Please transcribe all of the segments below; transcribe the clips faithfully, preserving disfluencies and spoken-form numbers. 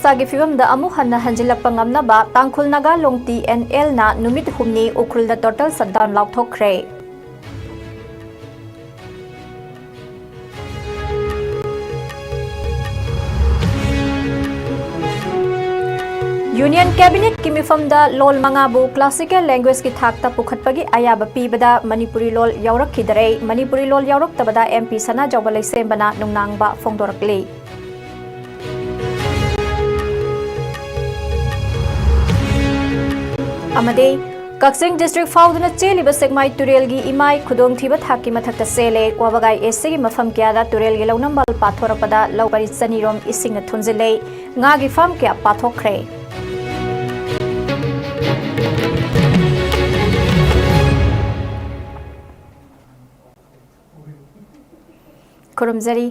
ꯃꯍꯧꯁꯥꯒꯤ ꯐꯤꯕꯝꯗ ꯑꯃꯨꯛ ꯍꯟꯅ ꯍꯟꯖꯤꯜꯂꯛꯄ ꯉꯝꯅꯕ ꯇꯥꯡꯈꯨꯜ ꯅꯥꯒꯥ ꯂꯣꯡ ꯇꯤ ꯑꯦꯟ ꯑꯦꯜꯅ ꯅꯨꯃꯤꯠ ꯍꯨꯝꯅꯤ ꯎꯈ꯭ꯔꯨꯜꯗ total shutdown ꯂꯥꯎꯊꯣꯛꯈ꯭ꯔꯦ꯫ Union Cabinetꯀꯤ ꯃꯤꯐꯝꯗ ꯂꯣꯜ ꯃꯉꯥꯕꯨ classical languageꯀꯤ ꯊꯥꯛꯇ ꯄꯨꯈꯠꯄꯒꯤ ꯑꯌꯥꯕ ꯄꯤꯕꯗ ꯃꯅꯤꯄꯨꯔꯤ ꯂꯣꯜ ꯌꯥꯎꯔꯛꯈꯤꯗꯔꯦ꯫ ꯃꯅꯤꯄꯨꯔꯤ ꯂꯣꯜ ꯌꯥꯎꯔꯛꯇꯕꯗ M P ꯁꯅꯥꯖꯥꯎꯕ ꯂꯩꯁꯦꯝꯕꯅ ꯅꯨꯡꯅꯥꯡꯕ ꯐꯣꯡꯗꯣꯔꯛꯂꯤ꯫ ꯑꯃꯗꯤ ꯀꯛꯆꯤꯡ district ꯐꯥꯎꯗꯨꯅ ꯆꯦꯜꯂꯤꯕ ꯁꯦꯛꯃꯥꯏ ꯇꯨꯔꯦꯜꯒꯤ ꯏꯃꯥꯏ ꯈꯨꯗꯣꯡꯊꯤꯕ ꯊꯥꯛꯀꯤ ꯃꯊꯛꯇ ꯆꯦꯜꯂꯦ꯫ ꯋꯥꯕꯒꯥꯏ A Cꯒꯤ ꯃꯐꯝ ꯀꯌꯥꯗ ꯇꯨꯔꯦꯜꯒꯤ ꯂꯧꯅꯝꯕꯥꯜ ꯄꯥꯊꯣꯔꯛꯄꯗ ꯂꯧ ꯄꯔꯤ ꯆꯅꯤꯔꯣꯝ ꯏꯁꯤꯡꯅ ꯊꯨꯝꯖꯤꯜꯂꯦ꯫ ꯉꯥꯒꯤ farm ꯀꯌꯥ ꯄꯥꯊꯣꯛꯈ꯭ꯔꯦ꯫ ꯈꯨꯔꯨꯝꯖꯔꯤ꯫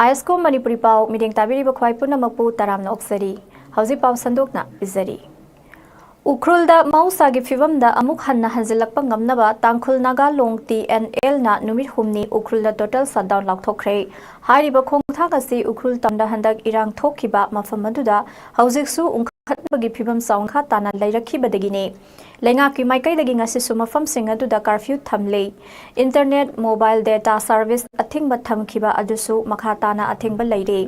ISCO ꯃꯅꯤꯄꯨꯔꯤ ꯄꯥꯎ ꯃꯤꯠꯌꯦꯡ ꯇꯥꯕꯤꯔꯤꯕ ꯈ꯭ꯋꯥꯏ ꯄꯨꯝꯅꯃꯛꯄꯨ ꯇꯔꯥꯝꯅ ꯑꯣꯛꯆꯔꯤ꯫ ꯍꯧꯖꯤꯛ ꯄꯥꯎ ꯁꯟꯗꯣꯛꯅ ꯄꯤꯖꯔꯤ꯫ ꯎꯈ꯭ꯔꯨꯜꯗ ꯃꯍꯧꯁꯥꯒꯤ ꯐꯤꯕꯝꯗ ꯑꯃꯨꯛ ꯍꯟꯅ ꯍꯟꯖꯤꯜꯂꯛꯄ ꯉꯝꯅꯕ ꯇꯥꯡꯈꯨꯜ ꯅꯥꯒꯥ ꯂꯣꯡ ꯇꯤ ꯑꯦꯟ ꯑꯦꯜꯅ ꯅꯨꯃꯤꯠ ꯍꯨꯝꯅꯤ ꯎꯈ꯭ꯔꯨꯜꯗ total shutdown ꯂꯥꯎꯊꯣꯛꯈ꯭ꯔꯦ꯫ ꯍꯥꯏꯔꯤꯕ ꯈꯣꯡꯊꯥꯡ ꯑꯁꯤ ꯎꯈ꯭ꯔꯨꯜ ꯇꯝꯗ ꯍꯟꯗꯛ ꯏꯔꯥꯡ ꯊꯣꯛꯈꯤꯕ ꯃꯐꯝ ꯑꯗꯨꯗ ꯍꯧꯖꯤꯛꯁꯨ ꯎꯪꯈꯠꯅꯕꯒꯤ ꯐꯤꯕꯝ ꯆꯥꯎꯅ ꯃꯈꯥ ꯇꯥꯅ ꯂꯩꯔꯛꯈꯤꯕꯗꯒꯤꯅꯤ꯫ ꯂꯩꯉꯥꯛꯀꯤ ꯃꯥꯏꯀꯩꯗꯒꯤ ꯉꯁꯤꯁꯨ ꯃꯐꯝꯁꯤꯡ ꯑꯗꯨꯗ curfew ꯊꯝꯂꯦ꯫ Internet, mobile data service ꯑꯊꯤꯡꯕ ꯊꯝꯈꯤꯕ ꯑꯗꯨꯁꯨ ꯃꯈꯥ ꯇꯥꯅ ꯑꯊꯤꯡꯕ ꯂꯩꯔꯤ꯫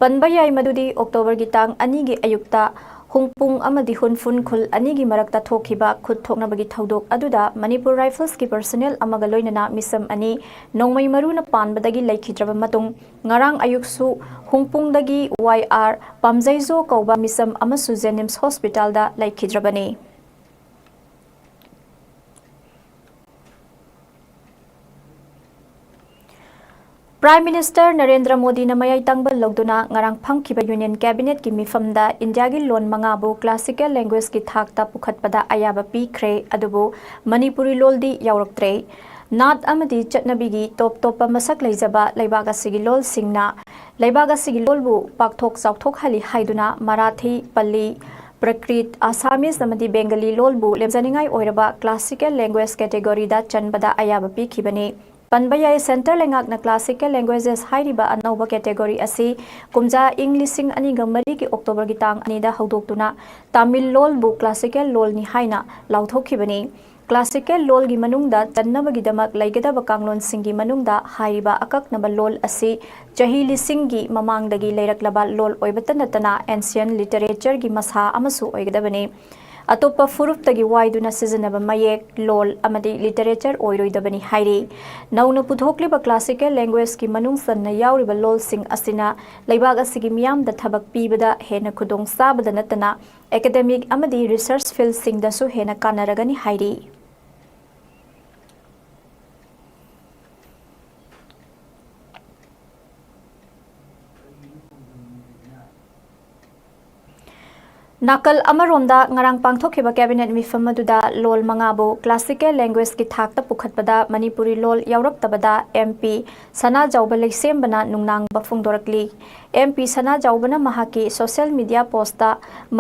ꯄꯟꯕ ꯌꯥꯏ ꯃꯗꯨꯗꯤ ꯑꯣꯛꯇꯣꯕꯔꯒꯤ ꯇꯥꯡ ꯑꯅꯤꯒꯤ ꯑꯌꯨꯛꯇ ꯍꯨꯡꯄꯨꯡ ꯑꯃꯗꯤ ꯍꯨꯟꯐꯨꯟ ꯈꯨꯜ ꯑꯅꯤꯒꯤ ꯃꯔꯛꯇ ꯊꯣꯛꯈꯤꯕ ꯈꯨꯠ ꯊꯣꯛꯅꯕꯒꯤ ꯊꯧꯗꯣꯛ ꯑꯗꯨꯗ ꯃꯅꯤꯄꯨꯔ Riflesꯀꯤ personnel ꯑꯃꯒ ꯂꯣꯏꯅꯅ ꯃꯤꯁꯝ ꯑꯅꯤ ꯅꯣꯡꯃꯩ ꯃꯔꯨꯅ ꯄꯥꯟꯕꯗꯒꯤ ꯂꯩꯈꯤꯗ꯭ꯔꯕ ꯃꯇꯨꯡ, ꯉꯔꯥꯡ ꯑꯌꯨꯛꯁꯨ ꯍꯨꯡꯄꯨꯡꯗꯒꯤ ꯋꯥꯏ ꯑꯥꯔ ꯄꯥꯝꯖꯩꯖꯣ ꯀꯧꯕ ꯃꯤꯁꯝ ꯑꯃꯁꯨ JNIMS hospitalꯗ ꯂꯩꯈꯤꯗ꯭ꯔꯕꯅꯤ꯫ Prime Minister ꯅꯔꯦꯟꯗ꯭ꯔ ꯃꯣꯗꯤꯅ ꯃꯌꯥꯏ ꯇꯪꯕ ꯂꯧꯗꯨꯅ ꯉꯔꯥꯡ ꯐꯝꯈꯤꯕ Union Cabinetꯀꯤ ꯃꯤꯐꯝꯗ ꯏꯟꯗꯤꯌꯥꯒꯤ ꯂꯣꯟ ꯃꯉꯥꯕꯨ classical languageꯀꯤ ꯊꯥꯛꯇ ꯄꯨꯈꯠꯄꯗ ꯑꯌꯥꯕ ꯄꯤꯈ꯭ꯔꯦ, ꯑꯗꯨꯕꯨ ꯃꯅꯤꯄꯨꯔꯤ ꯂꯣꯜꯗꯤ ꯌꯥꯎꯔꯛꯇ꯭ꯔꯦ꯫ ꯅꯥꯠ ꯑꯃꯗꯤ ꯆꯠꯅꯕꯤꯒꯤ ꯇꯣꯞ ꯇꯣꯞꯄ ꯃꯁꯛ ꯂꯩꯖꯕ ꯂꯩꯕꯥꯛ ꯑꯁꯤꯒꯤ ꯂꯣꯜꯁꯤꯡꯅ ꯂꯩꯕꯥꯛ ꯑꯁꯤꯒꯤ ꯂꯣꯜꯕꯨ ꯄꯥꯛꯊꯣꯛ ꯆꯥꯎꯊꯣꯛꯍꯜꯂꯤ ꯍꯥꯏꯗꯨꯅ ꯃꯔꯥꯊꯤ, ꯄꯜꯂꯤ, ꯄ꯭ꯔꯀ꯭ꯔꯤꯠ, ꯑꯁꯥꯃꯤꯁ ꯑꯃꯗꯤ ꯕꯦꯡꯒꯂꯤ ꯂꯣꯜꯕꯨ ꯂꯦꯝꯖꯅꯤꯡꯉꯥꯏ ꯑꯣꯏꯔꯕ classical language categoryꯗ ꯆꯟꯕꯗ ꯑꯌꯥꯕ ꯄꯤꯈꯤꯕꯅꯤ꯫ ꯄꯟꯕ ꯌꯥꯏ, ꯁꯦꯟꯇꯔ ꯂꯩꯉꯥꯛꯅ classical languages ꯍꯥꯏꯔꯤꯕ ꯑꯅꯧꯕ category ꯑꯁꯤ ꯀꯨꯝꯖꯥ ꯏꯪ ꯂꯤꯁꯤꯡ ꯑꯅꯤꯒ ꯃꯔꯤꯒꯤ Octoberꯒꯤ ꯇꯥꯡ ꯑꯅꯤꯗ ꯍꯧꯗꯣꯛꯇꯨꯅ ꯇꯥꯃꯤꯜ ꯂꯣꯜꯕꯨ classical ꯂꯣꯜꯅꯤ ꯍꯥꯏꯅ ꯂꯥꯎꯊꯣꯛꯈꯤꯕꯅꯤ꯫ Classical ꯂꯣꯜꯒꯤ ꯃꯅꯨꯡꯗ ꯆꯟꯅꯕꯒꯤꯗꯃꯛ ꯂꯩꯒꯗꯕ ꯀꯥꯡꯂꯣꯟꯁꯤꯡꯒꯤ ꯃꯅꯨꯡꯗ ꯍꯥꯏꯔꯤꯕ ꯑꯀꯛꯅꯕ ꯂꯣꯜ ꯑꯁꯤ ꯆꯍꯤ ꯂꯤꯁꯤꯡꯒꯤ ꯃꯃꯥꯡꯗꯒꯤ ꯂꯩꯔꯛꯂꯕ ꯂꯣꯜ ꯑꯣꯏꯕꯇ ꯅꯠꯇꯅ ancient literatureꯒꯤ ꯃꯁꯥ ꯑꯃꯁꯨ ꯑꯣꯏꯒꯗꯕꯅꯤ꯫ ꯑꯇꯣꯞꯄ ꯐꯨꯔꯨꯞꯇꯒꯤ ꯋꯥꯏꯗꯨꯅ ꯁꯤꯖꯤꯟꯅꯕ ꯃꯌꯦꯛ, ꯂꯣꯜ ꯑꯃꯗꯤ literature ꯑꯣꯏꯔꯣꯏꯗꯕꯅꯤ ꯍꯥꯏꯔꯤ꯫ ꯅꯧꯅ ꯄꯨꯊꯣꯛꯂꯤꯕ classical languageꯀꯤ ꯃꯅꯨꯡ ꯆꯟꯅ ꯌꯥꯎꯔꯤꯕ ꯂꯣꯜꯁꯤꯡ ꯑꯁꯤꯅ ꯂꯩꯕꯥꯛ ꯑꯁꯤꯒꯤ ꯃꯤꯌꯥꯝꯗ ꯊꯕꯛ ꯄꯤꯕꯗ ꯍꯦꯟꯅ ꯈꯨꯗꯣꯡꯆꯥꯕꯗ ꯅꯠꯇꯅ academic ꯑꯃꯗꯤ research fieldꯁꯤꯡꯗꯁꯨ ꯍꯦꯟꯅ ꯀꯥꯟꯅꯔꯒꯅꯤ ꯍꯥꯏꯔꯤ꯫ ꯅꯥꯀꯜ ꯑꯃꯔꯣꯝꯗ, ꯉꯔꯥꯡ ꯄꯥꯡꯊꯣꯛꯈꯤꯕ cabinet ꯃꯤꯐꯝ ꯑꯗꯨꯗ ꯂꯣꯜ ꯃꯉꯥꯕꯨ classical languageꯀꯤ ꯊꯥꯛꯇ ꯄꯨꯈꯠꯄꯗ ꯃꯅꯤꯄꯨꯔꯤ ꯂꯣꯜ ꯌꯥꯎꯔꯛꯇꯕꯗ MP ꯁꯅꯥꯖꯥꯎꯕ ꯂꯩꯁꯦꯝꯕꯅ ꯅꯨꯡꯅꯥꯡꯕ ꯐꯣꯡꯗꯣꯔꯛꯂꯤ꯫ MP ꯁꯅꯥꯖꯥꯎꯕꯅ ꯃꯍꯥꯛꯀꯤ social media postꯇ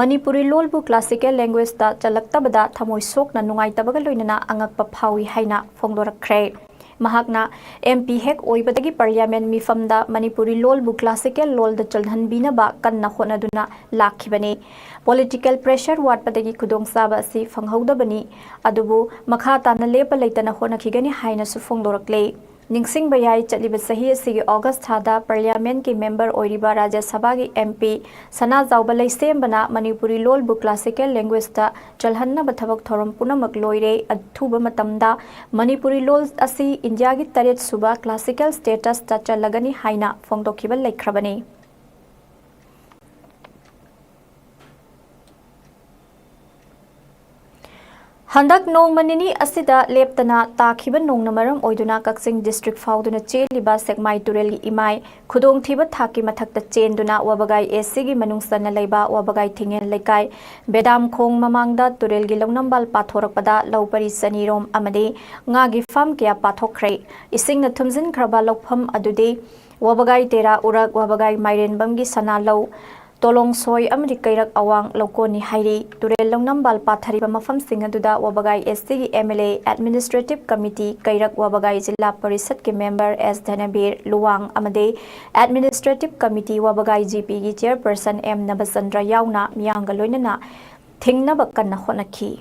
ꯃꯅꯤꯄꯨꯔꯤ ꯂꯣꯜꯕꯨ classical languageྶꯇ ꯆꯜꯂꯛꯇꯕꯗ ꯊꯃꯣꯏ ꯁꯣꯛꯅ ꯅꯨꯡꯉꯥꯏꯇꯕꯒ ꯂꯣꯏꯅꯅ ꯑꯉꯛꯄ ꯐꯥꯎꯏ ꯍꯥꯏꯅ ꯐꯣꯡꯗꯣꯔꯛꯈ꯭ꯔꯦ꯫ ꯃꯍꯥꯛꯅ MP ꯍꯦꯛ ꯑꯣꯏꯕꯗꯒꯤ parliament ꯃꯤꯐꯝꯗ ꯃꯅꯤꯄꯨꯔꯤ ꯂꯣꯜꯕꯨ classical ꯂꯣꯜꯗ ꯆꯜꯍꯟꯕꯤꯅꯕ ꯀꯟꯅ ꯍꯣꯠꯅꯗꯨꯅ ꯂꯥꯛꯈꯤꯕꯅꯤ꯫ Political pressure ꯋꯥꯠꯄꯗꯒꯤ ꯈꯨꯗꯣꯡꯆꯥꯕ ꯑꯁꯤ ꯐꯪꯍꯧꯗꯕꯅꯤ, ꯑꯗꯨꯕꯨ ꯃꯈꯥ ꯇꯥꯅ ꯂꯦꯞꯄ ꯂꯩꯇꯅ ꯍꯣꯠꯅꯈꯤꯒꯅꯤ ꯍꯥꯏꯅꯁꯨ ꯐꯣꯡꯗꯣꯔꯛꯂꯦ꯫ ꯅꯤꯡꯁꯤꯡꯕ ꯌꯥꯏ, ꯆꯠꯂꯤꯕ ꯆꯍꯤ ꯑꯁꯤꯒꯤ August ꯊꯥꯗ parliamentꯀꯤ member ꯑꯣꯏꯔꯤꯕ ꯔꯥꯖ꯭ꯌ ꯁꯚꯥꯒꯤ MP ꯁꯅꯥꯖꯥꯎꯕ ꯂꯩꯁꯦꯝꯕꯅ ꯃꯅꯤꯄꯨꯔꯤ ꯂꯣꯜꯕꯨ classical languagebomꯇ ꯆꯜꯍꯟꯅꯕ ꯊꯕꯛ ꯊꯧꯔꯝ ꯄꯨꯝꯅꯃꯛ ꯂꯣꯏꯔꯦ, ꯑꯊꯨꯕ ꯃꯇꯝꯗ ꯃꯅꯤꯄꯨꯔꯤ ꯂꯣꯜ ꯑꯁꯤ ꯏꯟꯗꯤꯌꯥꯒꯤ ꯇꯔꯦꯠ ꯁꯨꯕ classical statusꯇ ꯆꯜꯂꯒꯅꯤ ꯍꯥꯏꯅ ꯐꯣꯡꯗꯣꯛꯈꯤꯕ ꯂꯩꯈ꯭ꯔꯕꯅꯤ꯫ ꯍꯟꯗꯛ ꯅꯣꯡꯃ ꯅꯤꯅꯤ ꯑꯁꯤꯗ ꯂꯦꯞꯇꯅ ꯇꯥꯈꯤꯕ ꯅꯣꯡꯅ ꯃꯔꯝ ꯑꯣꯏꯗꯨꯅ ꯀꯛꯆꯤꯡ district ꯐꯥꯎꯗꯨꯅ ꯆꯦꯜꯂꯤꯕ ꯁꯦꯛꯃꯥꯏ ꯇꯨꯔꯦꯜꯒꯤ ꯏꯃꯥꯏ ꯈꯨꯗꯣꯡꯊꯤꯕ ꯊꯥꯛꯀꯤ ꯃꯊꯛꯇ ꯆꯦꯟꯗꯨꯅ ꯋꯥꯕꯒꯥꯏ ACꯒꯤ ꯃꯅꯨꯡ ꯆꯟꯅ ꯂꯩꯕ ꯋꯥꯕꯒꯥꯏ ꯊꯤꯡꯉꯦꯟ ꯂꯩꯀꯥꯏ ꯕꯦꯗꯥꯝꯈꯣꯡ ꯃꯃꯥꯡꯗ ꯇꯨꯔꯦꯜꯒꯤ ꯂꯧꯅꯝꯕꯥꯜ ꯄꯥꯊꯣꯔꯛꯄꯗ ꯂꯧ ꯄꯔꯤ ꯆꯅꯤꯔꯣꯝ ꯑꯃꯗꯤ ꯉꯥꯒꯤ farm ꯀꯌꯥ ꯄꯥꯊꯣꯛꯈ꯭ꯔꯦ꯫ ꯏꯁꯤꯡꯅ ꯊꯨꯝꯖꯤꯟꯈ꯭ꯔꯕ ꯂꯧꯐꯝ ꯑꯗꯨꯗꯤ ꯋꯥꯕꯒꯥꯏ ꯇꯦꯔꯥ ꯎꯔꯛ, ꯋꯥꯕꯒꯥꯏ ꯃꯥꯏꯔꯦꯟꯕꯝꯒꯤ ꯁꯅꯥ ꯂꯧ, ꯇꯣꯂꯣꯡꯁꯣꯏ ꯑꯃꯗꯤ ꯀꯩꯔꯛ ꯑꯋꯥꯡ ꯂꯧꯀꯣꯟꯅꯤ ꯍꯥꯏꯔꯤ꯫ ꯇꯨꯔꯦꯜ ꯂꯧꯅꯝꯕꯥꯜ ꯄꯥꯊꯔꯤꯕ ꯃꯐꯝꯁꯤꯡ ꯑꯗꯨꯗ ꯋꯥꯕꯒꯥꯏ S T ꯒꯤ M L A, Administrative Committee, ꯀꯩꯔꯛ ꯋꯥꯕꯒꯥꯏ ꯖꯤꯂꯥ ꯄꯔꯤꯁꯠꯀꯤ member S ꯙꯅꯕꯤꯔ ꯂꯨꯋꯥꯡ ꯑꯃꯗꯤ Administrative Committee ꯋꯥꯕꯒꯥꯏ G P ꯒꯤ chairperson M ꯅꯕꯆꯟꯗ꯭ꯔ ꯌꯥꯎꯅ ꯃꯤꯌꯥꯝꯒ ꯂꯣꯏꯅꯅ ꯊꯤꯡꯅꯕ ꯀꯟꯅ ꯍꯣꯠꯅꯈꯤ꯫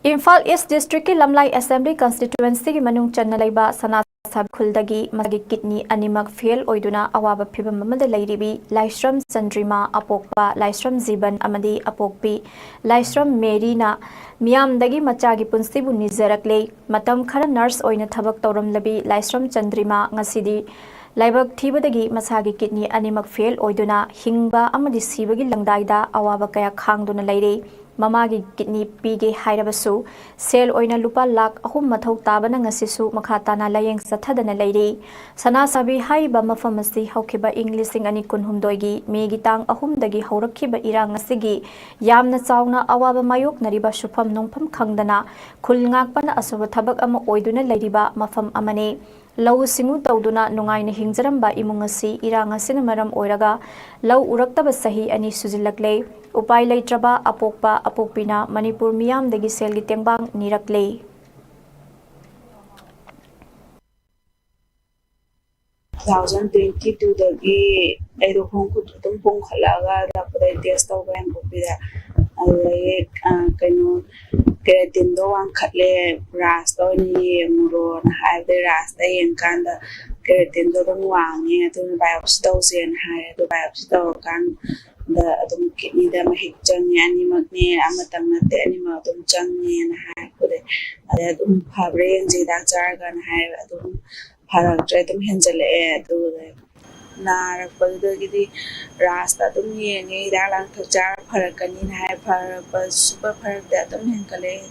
ꯏꯝꯐꯥꯜ East District ꯀꯤ ꯂꯝꯂꯥꯏ Assembly Constituency ꯒꯤ ꯃꯅꯨꯡ ꯆꯟꯅ ꯂꯩꯕ ꯁꯅꯥ ꯁꯥꯕꯤ ꯈꯨꯜꯗꯒꯤ ꯃꯁꯥꯒꯤ kidney ꯑꯅꯤꯃꯛ fail ꯑꯣꯏꯗꯨꯅ ꯑꯋꯥꯕ ꯐꯤꯚꯝ ꯑꯃꯗ ꯂꯩꯔꯤꯕꯤ ꯂꯥꯏꯁ꯭ꯔꯝ ꯆꯟꯗ꯭ꯔꯤꯃꯥ, ꯑꯄꯣꯛꯄ ꯂꯥꯏꯁ꯭ꯔꯝ ꯖꯤꯕꯟ ꯑꯃꯗꯤ ꯑꯄꯣꯛꯄꯤ ꯂꯥꯏꯁ꯭ꯔꯝ ꯃꯦꯔꯤꯅ ꯃꯤꯌꯥꯝꯗꯒꯤ ꯃꯆꯥꯒꯤ ꯄꯨꯟꯁꯤꯕꯨ ꯅꯤꯖꯔꯛꯂꯦ꯫ ꯃꯇꯝ ꯈꯔ nurse ꯑꯣꯏꯅ ꯊꯕꯛ ꯇꯧꯔꯝꯂꯕꯤ ꯂꯥꯏꯁ꯭ꯔꯝ ꯆꯟꯗ꯭ꯔꯤꯃꯥ ꯉꯁꯤꯗꯤ ꯂꯥꯏꯕꯛ ꯊꯤꯕꯗꯒꯤ ꯃꯁꯥꯒꯤ kidney ꯑꯅꯤꯃꯛ fail ꯑꯣꯏꯗꯨꯅ ꯍꯤꯡꯕ ꯑꯃꯗꯤ ꯁꯤꯕꯒꯤ ꯂꯪꯗꯥꯏꯗ ꯑꯋꯥꯕ ꯀꯌꯥ ꯈꯥꯡꯗꯨꯅ ꯂꯩꯔꯦ꯫ ꯃꯃꯥꯒꯤ kidney ꯄꯤꯒꯦ ꯍꯥꯏꯔꯕꯁꯨ ꯁꯦꯜ ꯑꯣꯏꯅ ꯂꯨꯄꯥ ꯂꯥꯈ ꯑꯍꯨꯝ ꯃꯊꯧ ꯇꯥꯕꯅ ꯉꯁꯤꯁꯨ ꯃꯈꯥ ꯇꯥꯅ ꯂꯥꯌꯦꯡ ꯆꯠꯊꯗꯅ ꯂꯩꯔꯤ꯫ ꯁꯅꯥꯁꯥꯕꯤ ꯍꯥꯏꯔꯤꯕ ꯃꯐꯝ ꯑꯁꯤ ꯍꯧꯈꯤꯕ ꯏꯪ ꯂꯤꯁꯤꯡ ꯑꯅꯤ ꯀꯨꯟꯍꯨꯝꯗꯣꯏꯒꯤ ꯃꯦꯒꯤ ꯇꯥꯡ ꯑꯍꯨꯝꯗꯒꯤ ꯍꯧꯔꯛꯈꯤꯕ ꯏꯔꯥꯡ ꯑꯁꯤꯒꯤ ꯌꯥꯝꯅ ꯆꯥꯎꯅ ꯑꯋꯥꯕ ꯃꯥꯌꯣꯛꯅꯔꯤꯕ ꯁꯨꯐꯝ ꯅꯣꯡꯐꯝ ꯈꯪꯗꯅ ꯈꯨꯜ ꯉꯥꯛꯄꯅ ꯑꯆꯧꯕ ꯊꯕꯛ ꯑꯃ ꯑꯣꯏꯗꯨꯅ ꯂꯩꯔꯤꯕ ꯃꯐꯝ ꯑꯃꯅꯤ꯫ ꯂꯧꯎ ꯁꯤꯡꯎ ꯇꯧꯗꯨꯅ ꯅꯨꯡꯉꯥꯏꯅ ꯍꯤꯡꯖꯔꯝꯕ ꯏꯃꯨꯡ ꯑꯁꯤ ꯏꯔꯥꯡ ꯑꯁꯤꯅ ꯃꯔꯝ ꯑꯣꯏꯔꯒ ꯂꯧ ꯎꯔꯛꯇꯕ ꯆꯍꯤ ꯑꯅꯤ ꯁꯨꯖꯤꯜꯂꯛꯂꯦ꯫ ꯎꯄꯥꯏ ꯂꯩꯇ꯭ꯔꯕ ꯑꯄꯣꯛꯄ ꯑꯄꯣꯛꯄꯤꯅ ꯃꯅꯤꯄꯨꯔ ꯃꯤꯌꯥꯝꯗꯒꯤ ꯁꯦꯜꯒꯤ ꯇꯦꯡꯕꯥꯡ ꯅꯤꯔꯛꯂꯦ꯫ Two thousand twenty two ꯗꯒꯤ ꯑꯩꯗꯣ ꯈꯣꯡ ꯈꯨꯠ ꯑꯗꯨꯝ ꯄꯣꯝꯈꯠꯂꯛꯑꯒ ꯂꯥꯛꯄꯗ test ꯇꯧꯕ ꯌꯥꯏꯉꯪꯄꯣꯛꯄꯤꯗ꯫ ꯑꯗꯨꯗꯒꯤ, ꯑ, ꯀꯩꯅꯣ, creatine ꯗꯣ ꯋꯥꯡꯈꯠꯂꯦ, ꯔꯥꯖꯇ ꯑꯣꯏꯅ ꯌꯦꯡꯉꯨꯔꯣꯅ ꯍꯥꯏꯕꯗꯒꯤ ꯔꯥꯖꯇ ꯌꯦꯡꯀꯥꯟꯗ creatine ꯗꯣ ꯑꯗꯨꯝ ꯋꯥꯡꯉꯦ, ꯑꯗꯨꯅ biopsy ꯇꯧꯁꯦꯅ ꯍꯥꯏꯔꯦ꯫ ꯑꯗꯨ biopsy ꯇꯧꯔꯀꯥꯟꯗ ꯑꯗꯨꯝ kidney ꯗ ꯃꯍꯤꯛ ꯆꯪꯉꯦ, ꯑꯅꯤꯃꯛꯅꯦ, ꯑꯃꯇꯪ ꯅꯠꯇꯦ, ꯑꯅꯤꯃꯛ ꯑꯗꯨꯝ ꯆꯪꯉꯦꯅ ꯍꯥꯏꯔꯛꯄꯗꯒꯤ ꯑꯗꯩ ꯑꯗꯨꯝ ꯐꯕ꯭ꯔꯥ ꯌꯦꯡꯁꯦ ꯍꯤꯗꯥꯛ ꯆꯥꯔꯒꯅ ꯍꯥꯏꯔꯦ꯫ ꯑꯗꯨꯝ ꯐꯔꯛꯇ꯭ꯔꯦ, ꯑꯗꯨꯝ ꯍꯦꯟꯖꯜꯂꯛꯑꯦ꯫ ꯑꯗꯨꯒ ꯅꯥꯔꯛꯄꯗꯨꯗꯒꯤꯗꯤ ꯔꯥꯖꯇ ꯑꯗꯨꯝ ꯌꯦꯡꯉꯦ, ꯍꯤꯗꯥꯛ ꯂꯥꯡꯊꯛ ꯆꯥꯔ ꯐꯔꯛꯀꯅꯤꯅ ꯍꯥꯏ, ꯐꯔꯛꯄ ꯁꯨꯡꯐ ꯐꯔꯛꯇꯦ, ꯑꯗꯨꯝ ꯍꯦꯟꯒꯠꯂꯛꯑꯦ꯫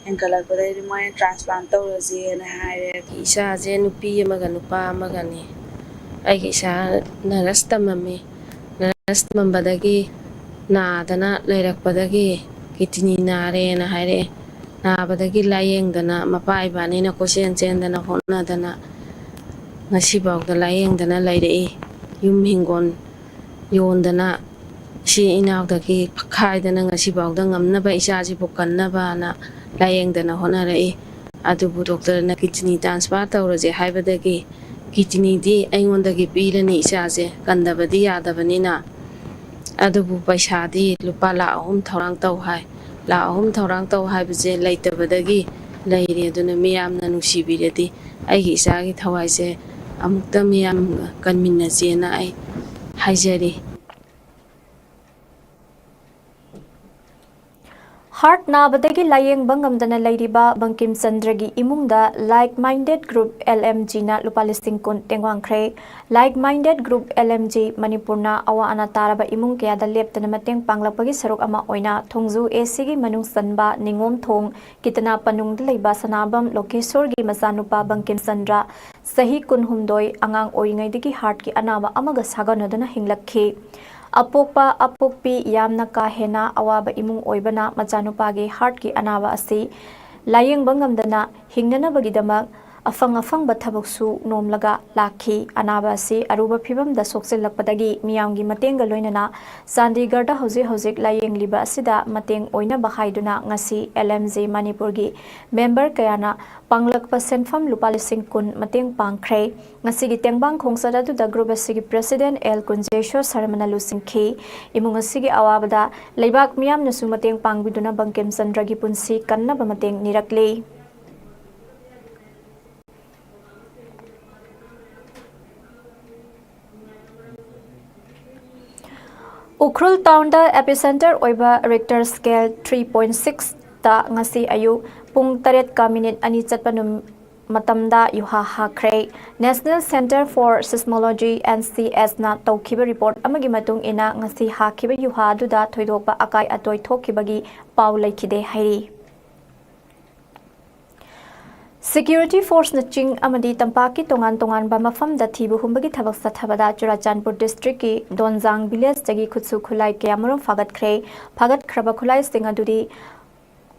ꯍꯦꯟꯒꯠꯂꯛꯄꯗꯒꯤꯗꯤ ꯃꯣꯏꯅ transplant ꯇꯧꯔꯁꯦꯅ ꯍꯥꯏꯔꯦ꯫ ꯏꯆꯥꯁꯦ ꯅꯨꯄꯤ ꯑꯃꯒ ꯅꯨꯄꯥ ꯑꯃꯒꯅꯤ꯫ ꯑꯩꯒꯤ ꯏꯆꯥ nurse ꯇꯝꯃꯝꯃꯤ꯫ Nurse ꯇꯝꯃꯝꯕꯗꯒꯤ ꯅꯥꯗꯅ ꯂꯩꯔꯛꯄꯗꯒꯤ kidney ꯅꯥꯔꯦꯅ ꯍꯥꯏꯔꯛꯑꯦ꯫ ꯅꯥꯕꯗꯒꯤ ꯂꯥꯏꯌꯦꯡꯗꯅ, ꯃꯄꯥ ꯏꯕꯥꯅꯤꯅ ꯀꯣꯏꯆꯦꯟ ꯆꯦꯟꯗꯅ ꯍꯣꯠꯅꯗꯅ ꯉꯁꯤꯐꯥꯎꯗ ꯂꯥꯏꯌꯦꯡꯗꯅ ꯂꯩꯔꯛꯏ꯫ ꯌꯨꯝ ꯍꯤꯡꯒꯣꯜ ꯌꯣꯟꯗꯅ, ꯏꯆꯤꯟ ꯏꯅꯥꯎꯗꯒꯤ ꯈꯥꯏꯗꯅ ꯉꯁꯤꯐꯥꯎꯗ ꯉꯝꯅꯕ, ꯏꯆꯥꯁꯤꯕꯨ ꯀꯟꯅꯕꯅ ꯂꯥꯏꯌꯦꯡꯗꯅ ꯍꯣꯠꯅꯔꯛꯏ꯫ ꯑꯗꯨꯕꯨ ꯗꯣꯛꯇꯔꯅ ꯀꯤꯗꯅꯤ ꯇ꯭ꯔꯥꯟꯁꯐꯔ ꯇꯧꯔꯁꯦ ꯍꯥꯏꯕꯗꯒꯤ, ꯀꯤꯗꯅꯤꯗꯤ ꯑꯩꯉꯣꯟꯗꯒꯤ ꯄꯤꯔꯅꯤ, ꯏꯆꯥꯁꯦ ꯀꯟꯗꯕꯗꯤ ꯌꯥꯗꯕꯅꯤꯅ꯫ ꯑꯗꯨꯕꯨ ꯄꯩꯁꯥꯗꯤ ꯂꯨꯄꯥ ꯂꯥꯈ ꯑꯍꯨꯝ ꯊꯧꯔꯥꯡ ꯇꯧ ꯍꯥꯏ꯫ ꯂꯥꯈ ꯑꯍꯨꯝ ꯊꯧꯔꯥꯡ ꯇꯧ ꯍꯥꯏꯕꯁꯦ ꯂꯩꯇꯕꯗꯒꯤ ꯂꯩꯔꯦ꯫ ꯑꯗꯨꯅ ꯃꯤꯌꯥꯝꯅ ꯅꯨꯡꯁꯤꯕꯤꯔꯗꯤ ꯑꯩꯒꯤ ꯏꯆꯥꯒꯤ ꯊꯋꯥꯏꯁꯦ ꯑꯃꯨꯛꯇ ꯃꯤꯌꯥꯝ ꯀꯟꯃꯤꯟꯅꯁꯦꯅ ꯑꯩ ꯍꯥꯏꯖꯔꯤ꯫ ꯍꯥꯔꯠ ꯅꯥꯕꯗꯒꯤ ꯂꯥꯌꯦꯡꯕ ꯉꯝꯗꯅ ꯂꯩꯔꯤꯕ ꯕꯪꯀꯤꯝ ꯆꯟꯗ꯭ꯔꯒꯤ ꯏꯃꯨꯡꯗ Like Minded Group, L M G ꯅ ꯂꯨꯄꯥ ꯂꯤꯁꯤꯡ ꯀꯨꯟ ꯇꯦꯡꯋꯥꯡꯈ꯭ꯔꯦ꯫ Like Minded Group, L M G, ꯃꯅꯤꯄꯨꯔꯅ ꯑꯋꯥ ꯑꯅꯥ ꯇꯥꯔꯕ ꯏꯃꯨꯡ ꯀꯌꯥꯗ ꯂꯦꯞꯇꯅ ꯃꯇꯦꯡ ꯄꯥꯡꯂꯛꯄꯒꯤ ꯁꯔꯨꯛ ꯑꯃ ꯑꯣꯏꯅ ꯊꯣꯡꯖꯨ A C ꯒꯤ ꯃꯅꯨꯡ ꯆꯟꯕ ꯅꯤꯉꯣꯝ ꯊꯣꯡ ꯀꯤꯇꯅꯥ ꯄꯅꯨꯡꯗ ꯂꯩꯕ ꯁꯅꯥꯕꯝ ꯂꯣꯀꯦꯁꯣꯔꯒꯤ ꯃꯆꯥꯅꯨꯄꯥ ꯕꯪꯀꯤꯝ ꯆꯟꯗ꯭ꯔ, ꯆꯍꯤ ꯀꯨꯟꯍꯨꯝꯗꯣꯏ, ꯑꯉꯥꯡ ꯑꯣꯏꯔꯤꯉꯩꯗꯒꯤ ꯍꯥꯔꯠꯀꯤ ꯑꯅꯥꯕ ꯑꯃꯒ ꯁꯥꯒꯣꯟꯅꯗꯨꯅ ꯍꯤꯡꯂꯛꯈꯤ꯫ ꯑꯄꯣꯛꯄ ꯑꯄꯣꯛꯄꯤ ꯌꯥꯝꯅ ꯀꯥ ꯍꯦꯟꯅ ꯑꯋꯥꯕ ꯏꯃꯨꯡ ꯑꯣꯏꯕꯅ ꯃꯆꯥꯅꯨꯄꯥꯒꯤ ꯍꯥꯔꯠꯀꯤ ꯑꯅꯥꯕ ꯑꯁꯤ ꯂꯥꯌꯦꯡꯕ ꯉꯝꯗꯅ ꯍꯤꯡꯅꯅꯕꯒꯤꯗꯃꯛ ꯑꯐꯪ ꯑꯐꯪꯕ ꯊꯕꯛꯁꯨ ꯅꯣꯝꯂꯒ ꯂꯥꯛꯈꯤ꯫ ꯑꯅꯥꯕ ꯑꯁꯤ ꯑꯔꯨꯕ ꯐꯤꯕꯝꯗ ꯁꯣꯛꯆꯤꯜꯂꯛꯄꯗꯒꯤ ꯃꯤꯌꯥꯝꯒꯤ ꯃꯇꯦꯡꯒ ꯂꯣꯏꯅꯅ ꯆꯥꯟꯗꯤꯒꯔꯗ ꯍꯧꯖꯤꯛ ꯍꯧꯖꯤꯛ ꯂꯥꯌꯦꯡꯂꯤꯕ ꯑꯁꯤꯗ ꯃꯇꯦꯡ ꯑꯣꯏꯅꯕ ꯍꯥꯏꯗꯨꯅ ꯉꯁꯤ L M G ꯃꯅꯤꯄꯨꯔꯒꯤ ꯃꯦꯝꯕꯔ ꯀꯌꯥꯅ ꯄꯥꯡꯂꯛꯄ ꯁꯦꯟꯐꯝ ꯂꯨꯄꯥ ꯂꯤꯁꯤꯡ ꯀꯨꯟ ꯃꯇꯦꯡ ꯄꯥꯡꯈ꯭ꯔꯦ꯫ ꯉꯁꯤꯒꯤ ꯇꯦꯡꯕꯥꯡ ꯈꯣꯡꯆꯠ ꯑꯗꯨꯗ ꯒ꯭ꯔꯨꯞ ꯑꯁꯤꯒꯤ ꯄ꯭ꯔꯦꯁꯤꯗꯦꯟꯠ ꯑꯦꯜ ꯀꯨꯟꯖꯦꯁ꯭ꯋꯔ ꯁꯔꯃꯅ ꯂꯨꯆꯤꯡꯈꯤ꯫ ꯏꯃꯨꯡ ꯑꯁꯤꯒꯤ ꯑꯋꯥꯕꯗ ꯂꯩꯕꯥꯛ ꯃꯤꯌꯥꯝꯅꯁꯨ ꯃꯇꯦꯡ ꯄꯥꯡꯕꯤꯗꯨꯅ ꯕꯪꯀꯤꯝ ꯆꯟꯗ꯭ꯔꯒꯤ ꯄꯨꯟꯁꯤ ꯀꯟꯅꯕ ꯃꯇꯦꯡ ꯅꯤꯔꯛꯂꯤ꯫ ꯎꯈ꯭ꯔꯨꯜ ꯇꯥꯎꯟꯗ ꯑꯦꯄꯤꯁꯦꯟꯇꯔ ꯑꯣꯏꯕ ꯔꯤꯛꯇꯔ ꯁ꯭ꯀꯦꯜ three point six ꯇ ꯉꯁꯤ ꯑꯌꯨꯛ ꯄꯨꯡ ꯇꯔꯦꯠꯀ ꯃꯤꯅꯤꯠ ꯑꯅꯤ ꯆꯠꯄ ꯅꯨꯝ-, ꯃꯇꯝꯗ ꯌꯨꯍꯥ ꯍꯥꯈ꯭ꯔꯦ꯫ National Centre for Seismology, N C S ꯅ ꯇꯧꯈꯤꯕ ꯔꯤꯄꯣꯔꯠ ꯑꯃꯒꯤ ꯃꯇꯨꯡ ꯏꯟꯅ ꯉꯁꯤ ꯍꯥꯈꯤꯕ ꯌꯨꯍꯥ ꯑꯗꯨꯗ ꯊꯣꯏꯗꯣꯛꯄ ꯑꯀꯥꯏ ꯑꯇꯣꯏ ꯊꯣꯛꯈꯤꯕꯒꯤ ꯄꯥꯎ ꯂꯩꯈꯤꯗꯦ ꯍꯥꯏꯔꯤ꯫ Security force ꯅ ꯆꯤꯡ ꯑꯃꯗꯤ ꯇꯝꯄꯥꯛꯀꯤ ꯇꯣꯉꯥꯟ ꯇꯣꯉꯥꯟꯕ ꯃꯐꯝꯗ ꯊꯤꯕ ꯍꯨꯝꯕꯒꯤ ꯊꯕꯛ ꯆꯠꯊꯕꯗ ꯆꯨꯔꯥꯆꯥꯟꯄꯨꯔ district ꯀꯤ ꯗꯣꯟꯖꯥꯡ village ꯇꯒꯤ ꯈꯨꯠꯁꯨ ꯈꯨꯠꯂꯥꯏ ꯀꯌꯥꯃꯔꯨꯝ ꯐꯥꯒꯠꯈ꯭ꯔꯦ꯫ ꯐꯥꯒꯠꯈ꯭ꯔꯕ ꯈꯨꯠꯂꯥꯏꯁꯤꯡ ꯑꯗꯨꯗꯤ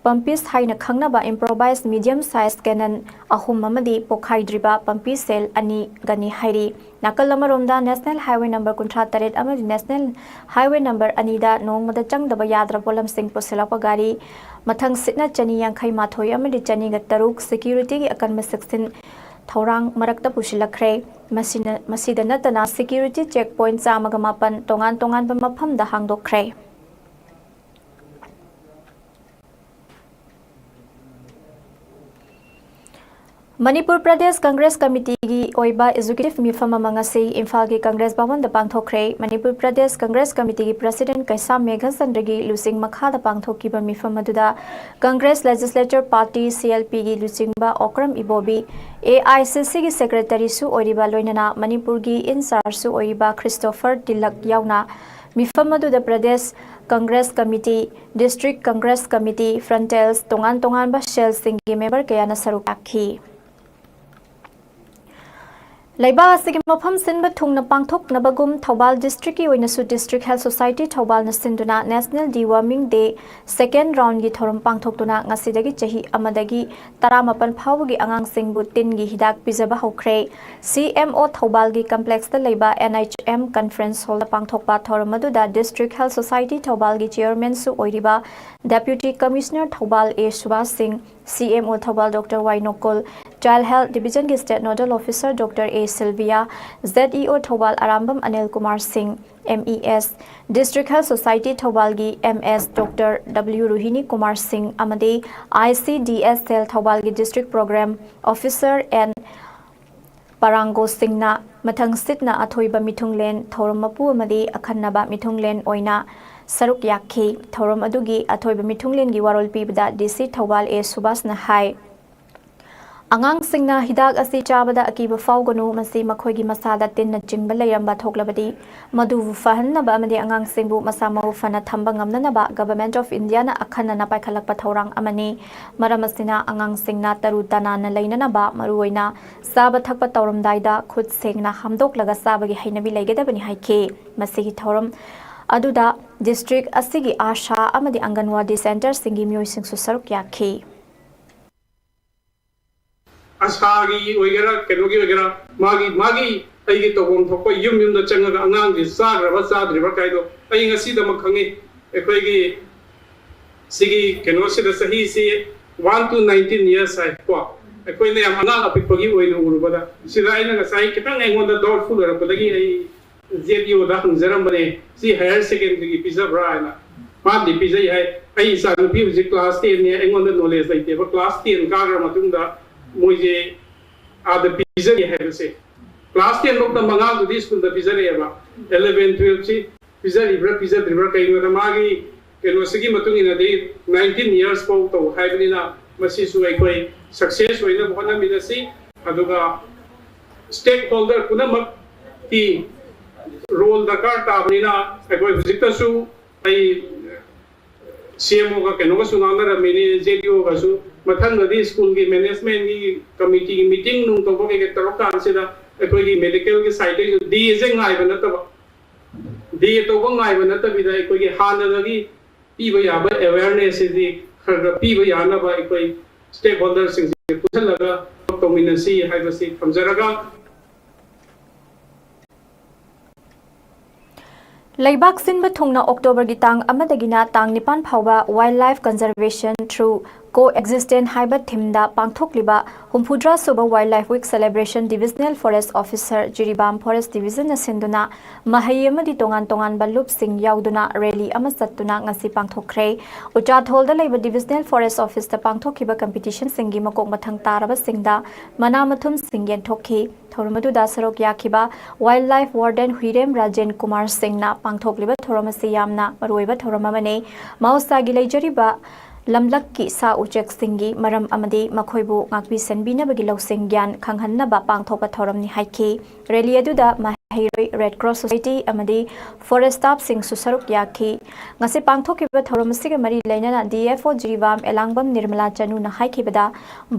ꯄꯝꯄꯤꯁ ꯍꯥꯏꯅ ꯈꯪꯅꯕ improvised medium size cannon ꯑꯍꯨꯝ ꯑꯃꯗꯤ ꯄꯣꯈꯥꯏꯗ꯭ꯔꯤꯕ ꯄꯝꯄꯤ ꯁꯦꯜ ꯑꯅꯤꯒꯅꯤ ꯍꯥꯏꯔꯤ꯫ ꯅꯥꯀꯜ ꯑꯃꯔꯣꯝꯗ National Highway number ꯀꯨꯟꯊ꯭ꯔꯥ ꯇꯔꯦꯠ ꯑꯃꯗꯤ National Highway number ꯑꯅꯤꯗ ꯅꯣꯡꯃꯗ ꯆꯪꯗꯕ ꯌꯥꯗ꯭ꯔꯕ ꯄꯣꯠꯂꯝꯁꯤꯡ ꯄꯨꯁꯤꯜꯂꯛꯄ ꯒꯥꯔꯤ ꯃꯊꯪ ꯁꯤꯠꯅ ꯆꯅꯤ ꯌꯥꯡꯈꯩ ꯃꯥꯊꯣꯏ ꯑꯃꯗꯤ ꯆꯅꯤꯒ ꯇꯔꯨꯛ securityꯒꯤ ꯑꯀꯟꯕ ꯆꯦꯛꯁꯤꯟ ꯊꯧꯔꯥꯡ ꯃꯔꯛꯇ ꯄꯨꯁꯤꯜꯂꯛꯈ꯭ꯔꯦ꯫ ꯃꯁꯤꯅ, ꯃꯁꯤꯗ ꯅꯠꯇꯅ security check point ꯆꯥꯝꯃꯒ ꯃꯥꯄꯟ ꯇꯣꯉꯥꯟ ꯇꯣꯉꯥꯟꯕ ꯃꯐꯝꯗ ꯍꯥꯡꯗꯣꯛꯈ꯭ꯔꯦ꯫ ꯃꯅꯤꯄꯨꯔ ꯄ꯭ꯔꯗꯦꯁ ꯀꯪꯒ꯭ꯔꯦꯁ ꯀꯃꯤꯇꯤꯒꯤ ꯑꯣꯏꯕ executive ꯃꯤꯐꯝ ꯑꯃ ꯉꯁꯤ ꯏꯝꯐꯥꯜꯒꯤ ꯀꯪꯒ꯭ꯔꯦꯁ ꯚꯕꯟꯗ ꯄꯥꯡꯊꯣꯛꯈ꯭ꯔꯦ꯫ ꯃꯅꯤꯄꯨꯔ ꯄ꯭ꯔꯗꯦꯁ ꯀꯪꯒ꯭ꯔꯦꯁ ꯀꯃꯤꯇꯤꯒꯤ president ꯀꯩꯁꯥꯝ ꯃꯦꯘꯆꯟꯗ꯭ꯔꯒꯤ ꯂꯨꯆꯤꯡ ꯃꯈꯥꯗ ꯄꯥꯡꯊꯣꯛꯈꯤꯕ ꯃꯤꯐꯝ ꯑꯗꯨꯗ Congress Legislature Party, C L Pꯒꯤ ꯂꯨꯆꯤꯡꯕ ꯑꯣꯀ꯭ꯔꯝ ꯏꯕꯣꯕꯤ, A I C Cꯒꯤ secretaryꯁꯨ ꯑꯣꯏꯔꯤꯕ, ꯂꯣꯏꯅꯅ ꯃꯅꯤꯄꯨꯔꯒꯤ in chargeꯁꯨ ꯑꯣꯏꯔꯤꯕ ꯈ꯭ꯔꯤꯁꯇꯣꯐꯔ ꯇꯤꯂꯛ ꯌꯥꯎꯅ ꯃꯤꯐꯝ ꯑꯗꯨꯗ Pradesh Congress committee, District Congress Committee, frontals, ꯇꯣꯉꯥꯟ ꯇꯣꯉꯥꯟꯕ cellꯁꯤꯡꯒꯤ member ꯀꯌꯥꯅ ꯁꯔꯨꯛ ꯌꯥꯈꯤ꯫ ꯂꯩꯕꯥꯛ ꯑꯁꯤꯒꯤ ꯃꯐꯝ ꯁꯤꯟꯕ ꯊꯨꯡꯅ ꯄꯥꯡꯊꯣꯛꯅꯕꯒꯨꯝ ꯊꯧꯕꯥꯜ districtꯀꯤ ꯑꯣꯏꯅꯁꯨ District Health Society ꯊꯧꯕꯥꯜꯅ ꯁꯤꯟꯗꯨꯅ National Deworming Day second roundꯒꯤ ꯊꯧꯔꯝ ꯄꯥꯡꯊꯣꯛꯇꯨꯅ ꯉꯁꯤꯗꯒꯤ ꯆꯍꯤ ꯑꯃꯗꯒꯤ ꯇꯔꯥꯃꯥꯄꯟ ꯐꯥꯎꯕꯒꯤ ꯑꯉꯥꯡꯁꯤꯡꯕꯨ ꯇꯤꯟꯒꯤ ꯍꯤꯗꯥꯛ ꯄꯤꯖꯕ ꯍꯧꯈ꯭ꯔꯦ꯫ C M O ꯊꯧꯕꯥꯜꯒꯤ complexꯇ ꯂꯩꯕ N H M conference hallꯗ ꯄꯥꯡꯊꯣꯛꯄ ꯊꯧꯔꯝ ꯑꯗꯨꯗ District Health Society ꯊꯧꯕꯥꯜꯒꯤ chairmanꯁꯨ ꯑꯣꯏꯔꯤꯕ Deputy Commissioner Thoubal A Subhas ꯁꯤꯡ, C M O Thoubal Doctor Y ꯅꯣꯀꯣꯜ, Child Health Divisionꯒꯤ State Nodal Officer Doctor A Silvia, Z E O Thoubal Arambam Anil Kumar Singh, M E S, District Health Society ꯊꯧꯕꯥꯜꯒꯤ M S Doctor W ꯔꯣꯍꯤꯅꯤ Kumar ꯁꯤꯡ ꯑꯃꯗꯤ I C D S cell ꯊꯧꯕꯥꯜꯒꯤ District Program Officer N ꯄꯔꯥꯡꯒꯣ ꯁꯤꯡꯅ ꯃꯊꯪ ꯁꯤꯠꯅ ꯑꯊꯣꯏꯕ ꯃꯤꯊꯨꯡꯂꯦꯟ ꯊꯧꯔꯝ ꯃꯄꯨ ꯑꯃꯗꯤ ꯑꯈꯟꯅꯕ ꯃꯤꯊꯨꯡꯂꯦꯟ ꯑꯣꯏꯅ ꯁꯔꯨꯛ ꯌꯥꯈꯤ꯫ ꯊꯧꯔꯝ ꯑꯗꯨꯒꯤ ꯑꯊꯣꯏꯕ ꯃꯤꯊꯨꯡꯂꯦꯟꯒꯤ ꯋꯥꯔꯣꯜ ꯄꯤꯕꯗ D C ꯊꯧꯕꯥꯜ A ꯁꯨꯕꯥꯁꯅ ꯍꯥꯏ, ꯑꯉꯥꯡꯁꯤꯡꯅ ꯍꯤꯗꯥꯛ ꯑꯁꯤ ꯆꯥꯕꯗ ꯑꯀꯤꯕ ꯐꯥꯎꯒꯅꯨ, ꯃꯁꯤ ꯃꯈꯣꯏꯒꯤ ꯃꯁꯥꯗ ꯇꯤꯟꯅ ꯆꯤꯡꯕ ꯂꯩꯔꯝꯕ ꯊꯣꯛꯂꯕꯗꯤ ꯃꯗꯨꯕꯨ ꯐꯍꯟꯅꯕ ꯑꯃꯗꯤ ꯑꯉꯥꯡꯁꯤꯡꯕꯨ ꯃꯁꯥ ꯃꯎ ꯐꯅ ꯊꯝꯕ ꯉꯝꯅꯅꯕ Government of Indiaꯅ ꯑꯈꯟꯅꯅ ꯄꯥꯏꯈꯠꯂꯛꯄ ꯊꯧꯔꯥꯡ ꯑꯃꯅꯤ꯫ ꯃꯔꯝ ꯑꯁꯤꯅ ꯑꯉꯥꯡꯁꯤꯡꯅ ꯇꯔꯨ ꯇꯅꯥꯟꯅ ꯂꯩꯅꯅꯕ, ꯃꯔꯨꯑꯣꯏꯅ ꯆꯥꯕ ꯊꯛꯄ ꯇꯧꯔꯝꯗꯥꯏꯗ ꯈꯨꯠ ꯁꯦꯡꯅ ꯍꯥꯝꯗꯣꯛꯂꯒ ꯆꯥꯕꯒꯤ ꯍꯩꯅꯕꯤ ꯂꯩꯒꯗꯕꯅꯤ ꯍꯥꯏꯈꯤ꯫ ꯃꯁꯤꯒꯤ ꯊꯧꯔꯝ ꯑꯗꯨꯗ ꯗꯤꯁꯇ꯭ꯔꯤꯛ ꯑꯁꯤꯒꯤ ꯑꯥꯁꯥ ꯑꯃꯗꯤ ꯑꯪꯒꯟꯋꯥꯗꯤ ꯁꯦꯟꯇꯔꯁꯤꯡꯒꯤ ꯃꯤꯑꯣꯏꯁꯤꯡꯁꯨ ꯁꯔꯨꯛ ꯌꯥꯈꯤ꯫ ꯑꯁꯥꯒꯤ ꯑꯣꯏꯒꯦꯔꯥ, ꯀꯩꯅꯣꯒꯤ ꯑꯣꯏꯒꯦꯔꯥ, ꯃꯥꯒꯤ ꯃꯥꯒꯤ ꯑꯩꯒꯤ ꯇꯧꯐꯝ ꯊꯣꯛꯄ ꯌꯨꯝ ꯌꯨꯝꯗ ꯆꯪꯉꯒ ꯑꯉꯥꯡꯁꯤ ꯆꯥꯈ꯭ꯔꯕ ꯆꯥꯗ꯭ꯔꯤꯕ ꯀꯥꯏꯗꯣ ꯑꯩ ꯉꯁꯤꯗꯃꯛ ꯈꯪꯉꯤ꯫ ꯑꯩꯈꯣꯏꯒꯤ ꯁꯤꯒꯤ ꯀꯩꯅꯣꯁꯤꯗ ꯆꯍꯤꯁꯤ one to nineteen years ꯍꯥꯏ ꯀꯣ꯫ ꯑꯩꯈꯣꯏꯅ ꯌꯥꯝ ꯑꯉꯥꯡ ꯑꯄꯤꯛꯄꯒꯤ ꯑꯣꯏꯅ ꯎꯔꯨꯕꯗ, ꯁꯤꯗ ꯑꯩꯅ ꯉꯁꯥꯏ ꯈꯤꯇꯪ ꯑꯩꯉꯣꯟꯗ doubtful ꯑꯣꯏꯔꯛꯄꯗꯒꯤ ꯑꯩ ꯖꯦꯠ ꯏ ꯑꯣꯗ ꯍꯪꯖꯔꯝꯕꯅꯦ꯫ ꯁꯤ ꯍꯥꯌꯔ ꯁꯦꯀꯦꯟꯗꯔꯤꯒꯤ ꯄꯤꯖꯕ꯭ꯔꯥ ꯍꯥꯏꯅ꯫ ꯃꯥꯅꯗꯤ ꯄꯤꯖꯩ ꯍꯥꯏ꯫ ꯑꯩ ꯏꯆꯥ ꯅꯨꯄꯤ ꯍꯧꯖꯤꯛ ꯀ꯭ꯂꯥꯁ ꯇꯦꯟꯅꯦ, ꯑꯩꯉꯣꯟꯗ ꯅꯣꯂꯦꯖ ꯂꯩꯇꯦꯕ꯫ ꯀ꯭ꯂꯥꯁ ꯇꯦꯟ ꯀꯥꯈ꯭ꯔ ꯃꯇꯨꯡꯗ ꯃꯣꯏꯁꯦ ꯑꯥꯗ ꯄꯤꯖꯒꯦ ꯍꯥꯏꯕꯁꯦ꯫ ꯀ꯭ꯂꯥꯁ ꯇꯦꯟ ꯐꯥꯎ ꯇꯝꯕ ꯑꯉꯥꯡꯗꯨꯗꯤ ꯁ꯭ꯀꯨꯜꯗ ꯄꯤꯖꯔꯛꯑꯦꯕ꯫ ꯑꯦꯂꯚꯦꯟ ꯇꯨꯌꯦꯜꯞꯁꯤ ꯄꯤꯖꯔꯤꯕ꯭ꯔꯥ ꯄꯤꯖꯗ꯭ꯔꯤꯕ꯭ꯔꯥ? ꯀꯩꯒꯤꯅꯣꯗ ꯃꯥꯒꯤ ꯀꯩꯅꯣꯁꯤꯒꯤ ꯃꯇꯨꯡ ꯏꯟꯅꯗꯤ nineteen years ꯐꯥꯎ ꯇꯧ ꯍꯥꯏꯕꯅꯤꯅ ꯃꯁꯤꯁꯨ ꯑꯩꯈꯣꯏ ꯁꯛꯁꯦꯁ ꯑꯣꯏꯅꯕ ꯍꯣꯠꯅꯃꯤꯟꯅꯁꯤ꯫ ꯑꯗꯨꯒ ꯁ꯭ꯇꯦꯛ ꯍꯣꯜꯗꯔ ꯄꯨꯝꯅꯃꯛꯀꯤ ꯔꯣꯜ ꯗꯔꯀꯥꯔ ꯇꯥꯕꯅꯤꯅ ꯑꯩꯈꯣꯏ ꯍꯧꯖꯤꯛꯇꯁꯨ ꯑꯩ ꯁꯤ ꯑꯦꯝ ꯑꯣꯒ ꯀꯩꯅꯣꯒꯁꯨ ꯉꯥꯡꯅꯔꯝꯃꯤꯅꯤ, ꯖꯦꯠ ꯏ ꯑꯣꯒꯁꯨ꯫ ꯃꯊꯪꯗꯗꯤ ꯁ꯭ꯀꯨꯜꯒꯤ ꯃꯦꯅꯦꯖꯃꯦꯟꯒꯤ ꯀꯃꯤꯇꯤꯒꯤ ꯃꯤꯇꯤꯡ ꯅꯨꯡ ꯇꯧꯕ ꯀꯩꯀꯩ ꯇꯧꯔꯀꯥꯟꯁꯤꯗ ꯑꯩꯈꯣꯏꯒꯤ ꯃꯦꯗꯤꯀꯦꯜꯒꯤ ꯁꯥꯏꯠꯇꯒꯤꯁꯨ ꯗꯦꯁꯦ ꯉꯥꯏꯕ ꯅꯠꯇꯕ, ꯗꯦ ꯇꯧꯕ ꯉꯥꯏꯕ ꯅꯠꯇꯕꯤꯗ ꯑꯩꯈꯣꯏꯒꯤ ꯍꯥꯟꯅꯗꯒꯤ ꯄꯤꯕ ꯌꯥꯕ ꯑꯦꯋꯦꯔꯅꯦꯁꯁꯤꯗꯤ ꯈꯔ ꯈꯔ ꯄꯤꯕ ꯌꯥꯅꯕ ꯑꯩꯈꯣꯏ ꯁ꯭ꯇꯦꯛ ꯍꯣꯜꯗꯔꯁꯤꯡꯁꯦ ꯄꯨꯟꯁꯤꯜꯂꯒ ꯊꯕꯛ ꯇꯧꯃꯤꯟꯅꯁꯤ ꯍꯥꯏꯕꯁꯤ ꯊꯝꯖꯔꯒ, ꯂꯩꯕꯥꯛ ꯁꯤꯟꯕ ꯊꯨꯡꯅ ꯑꯣꯛꯇꯣꯕꯔꯒꯤ ꯇꯥꯡ ꯑꯃꯗꯒꯤꯅ ꯇꯥꯡ ꯅꯤꯄꯥꯟ ꯐꯥꯎꯕ Wildlife Conservation Through Coexistence ꯍꯥꯏꯕ ꯊꯤꯝꯗ ꯄꯥꯡꯊꯣꯛꯂꯤꯕ ꯍꯨꯝꯐꯨꯇꯔꯥ ꯁꯨꯕ Wildlife Week Celebration Divisional Forest Officer, Jiribam Forest Divisionꯅ ꯁꯤꯟꯗꯨꯅ ꯃꯍꯩ ꯑꯃꯗꯤ ꯇꯣꯉꯥꯟ ꯇꯣꯉꯥꯟꯕ ꯂꯨꯞꯁꯤꯡ ꯌꯥꯎꯗꯨꯅ ꯔꯦꯂꯤ ꯑꯃ ꯆꯠꯇꯨꯅ ꯉꯁꯤ ꯄꯥꯡꯊꯣꯛꯈ꯭ꯔꯦ꯫ ꯎꯆꯥꯊꯣꯜꯗ ꯂꯩꯕ Divisional Forest Officeꯇ ꯄꯥꯡꯊꯣꯛꯈꯤꯕ ꯀꯝꯄꯤꯇꯤꯁꯟꯁꯤꯡꯒꯤ ꯃꯀꯣꯛ ꯃꯊꯪ ꯇꯥꯔꯕꯁꯤꯡꯗ ꯃꯅꯥ ꯃꯊꯨꯝꯁꯤꯡ ꯌꯦꯟꯊꯣꯛꯈꯤ꯫ ꯊꯧꯔꯝ ꯑꯗꯨꯗ ꯁꯔꯨꯛ ꯌꯥꯈꯤꯕ Wildlife Warden ꯍꯨꯏꯔꯦꯝ ꯔꯥꯖꯦꯟ ꯀꯨꯃꯥꯔ ꯁꯤꯡꯅ ꯄꯥꯡꯊꯣꯛꯂꯤꯕ ꯊꯧꯔꯝ ꯑꯁꯤ ꯌꯥꯝꯅ ꯃꯔꯨꯑꯣꯏꯕ ꯊꯧꯔꯝ ꯑꯃꯅꯤ꯫ ꯃꯍꯧꯁꯥꯒꯤ ꯂꯩꯖꯔꯤꯕ ꯂꯝꯂꯛꯀꯤ ꯁꯥ ꯎꯆꯦꯛꯁꯤꯡꯒꯤ ꯃꯔꯝ ꯑꯃꯗꯤ ꯃꯈꯣꯏꯕꯨ ꯉꯥꯛꯄꯤ ꯁꯦꯟꯕꯤꯅꯕꯒꯤ ꯂꯧꯁꯤꯡ ꯒ꯭ꯌꯥꯟ ꯈꯪꯍꯟꯅꯕ ꯄꯥꯡꯊꯣꯛꯄ ꯊꯧꯔꯝꯅꯤ ꯍꯥꯏꯈꯤ꯫ ꯔꯦꯂꯤ ꯑꯗꯨꯗ ꯃꯍꯩꯔꯣꯏ, Red Cross Society ꯑꯃꯗꯤ ꯐꯣꯔꯦꯁꯠ ꯁ꯭ꯇꯥꯐꯁꯤꯡꯁꯨ ꯁꯔꯨꯛ ꯌꯥꯈꯤ꯫ ꯉꯁꯤ ꯄꯥꯡꯊꯣꯛꯈꯤꯕ ꯊꯧꯔꯝ ꯑꯁꯤꯒ ꯃꯔꯤ ꯂꯩꯅꯅ ꯗꯤ ꯑꯦꯐ ꯑꯣ ꯖꯤꯔꯤꯕꯥꯝ ꯑꯦꯂꯥꯡꯕꯝ ꯅꯤꯔꯃꯂꯥ ꯆꯅꯨꯅ ꯍꯥꯏꯈꯤꯕꯗ,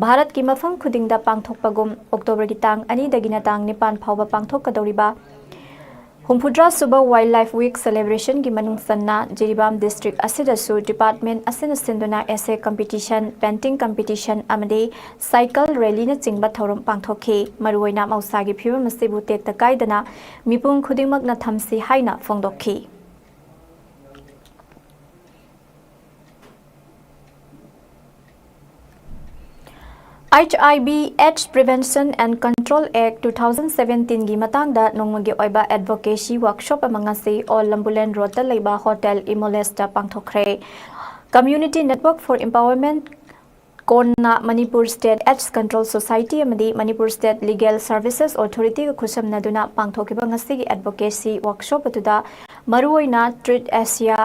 ꯚꯥꯔꯠꯀꯤ ꯃꯐꯝ ꯈꯨꯗꯤꯡꯗ ꯄꯥꯡꯊꯣꯛꯄꯒꯨꯝ ꯑꯣꯛꯇꯣꯕꯔꯒꯤ ꯇꯥꯡ ꯑꯅꯤꯗꯒꯤꯅ ꯇꯥꯡ ꯅꯤꯄꯥꯟ ꯐꯥꯎꯕ ꯄꯥꯡꯊꯣꯛꯀꯗꯧꯔꯤꯕ ꯍꯨꯝꯐꯨꯇꯔꯥ ꯁꯨꯕ Wildlife Week celebrationꯒꯤ ꯃꯅꯨꯡ ꯆꯟꯅ ꯖꯤꯔꯤꯕꯥꯝ district ꯑꯁꯤꯗꯁꯨ department ꯑꯁꯤꯅ ꯁꯤꯟꯗꯨꯅ essay competition, painting competition ꯑꯃꯗꯤ cycle rallyꯅꯆꯤꯡꯕ ꯊꯧꯔꯝ ꯄꯥꯡꯊꯣꯛꯈꯤ꯫ ꯃꯔꯨꯑꯣꯏꯅ ꯃꯍꯧꯁꯥꯒꯤ ꯐꯤꯕꯝ ꯑꯁꯤꯕꯨ ꯇꯦꯛꯇ ꯀꯥꯏꯗꯅ ꯃꯤꯄꯨꯝ ꯈꯨꯗꯤꯡꯃꯛꯅ ꯊꯝꯁꯤ ꯍꯥꯏꯅ ꯐꯣꯡꯗꯣꯛꯈꯤ꯫ HIV AIDS Prevention and Control Act two thousand seventeenꯒꯤ ꯃꯇꯥꯡꯗ ꯅꯣꯡꯃꯒꯤ ꯑꯣꯏꯕ advocacy workshop ꯑꯃ ꯉꯁꯤ Old Lambulane Roadꯇ ꯂꯩꯕ Hotel Imoleseꯇ ꯄꯥꯡꯊꯣꯛꯈ꯭ꯔꯦ꯫ Community Network for Empowerment ꯀꯣꯟꯅ Manipur State AIDS Control Society ꯑꯃꯗꯤ Manipur State Legal Services Authorityꯒ ꯈꯨꯠꯁꯝꯅꯗꯨꯅ ꯄꯥꯡꯊꯣꯛꯈꯤꯕ ꯉꯁꯤꯒꯤ advocacy workshop ꯑꯗꯨꯗ ꯃꯔꯨꯑꯣꯏꯅ Treat Asia,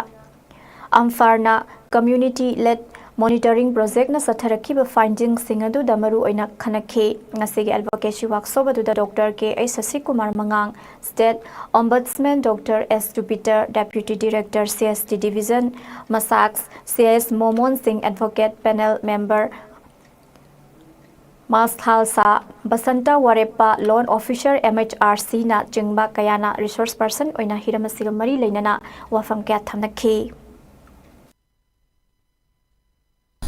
ꯑꯝꯐꯥꯔꯅ community led monitoring projectꯅ ꯆꯠꯊꯔꯛꯈꯤꯕ findingꯁꯤꯡ ꯑꯗꯨꯗ ꯃꯔꯨꯑꯣꯏꯅ ꯈꯟꯅꯈꯤ꯫ ꯉꯁꯤꯒꯤ advocacy workshop ꯑꯗꯨꯗ Doctor K H Sasikumar Mangang, State Ombudsman Doctor S Jupiter, Deputy Director C S T Division, Massage, C I S Momon Singh, Advocate Panel Member Masthal Shah, Basanta Wareppa, Loan Officer M H R Cꯅ ꯆꯤꯡꯕ ꯀꯌꯥꯅ resource person ꯑꯣꯏꯅ ꯍꯤꯔꯝ ꯑꯁꯤꯒ ꯃꯔꯤ ꯂꯩꯅꯅ ꯋꯥꯐꯝ ꯀꯌꯥ ꯊꯝꯅꯈꯤ꯫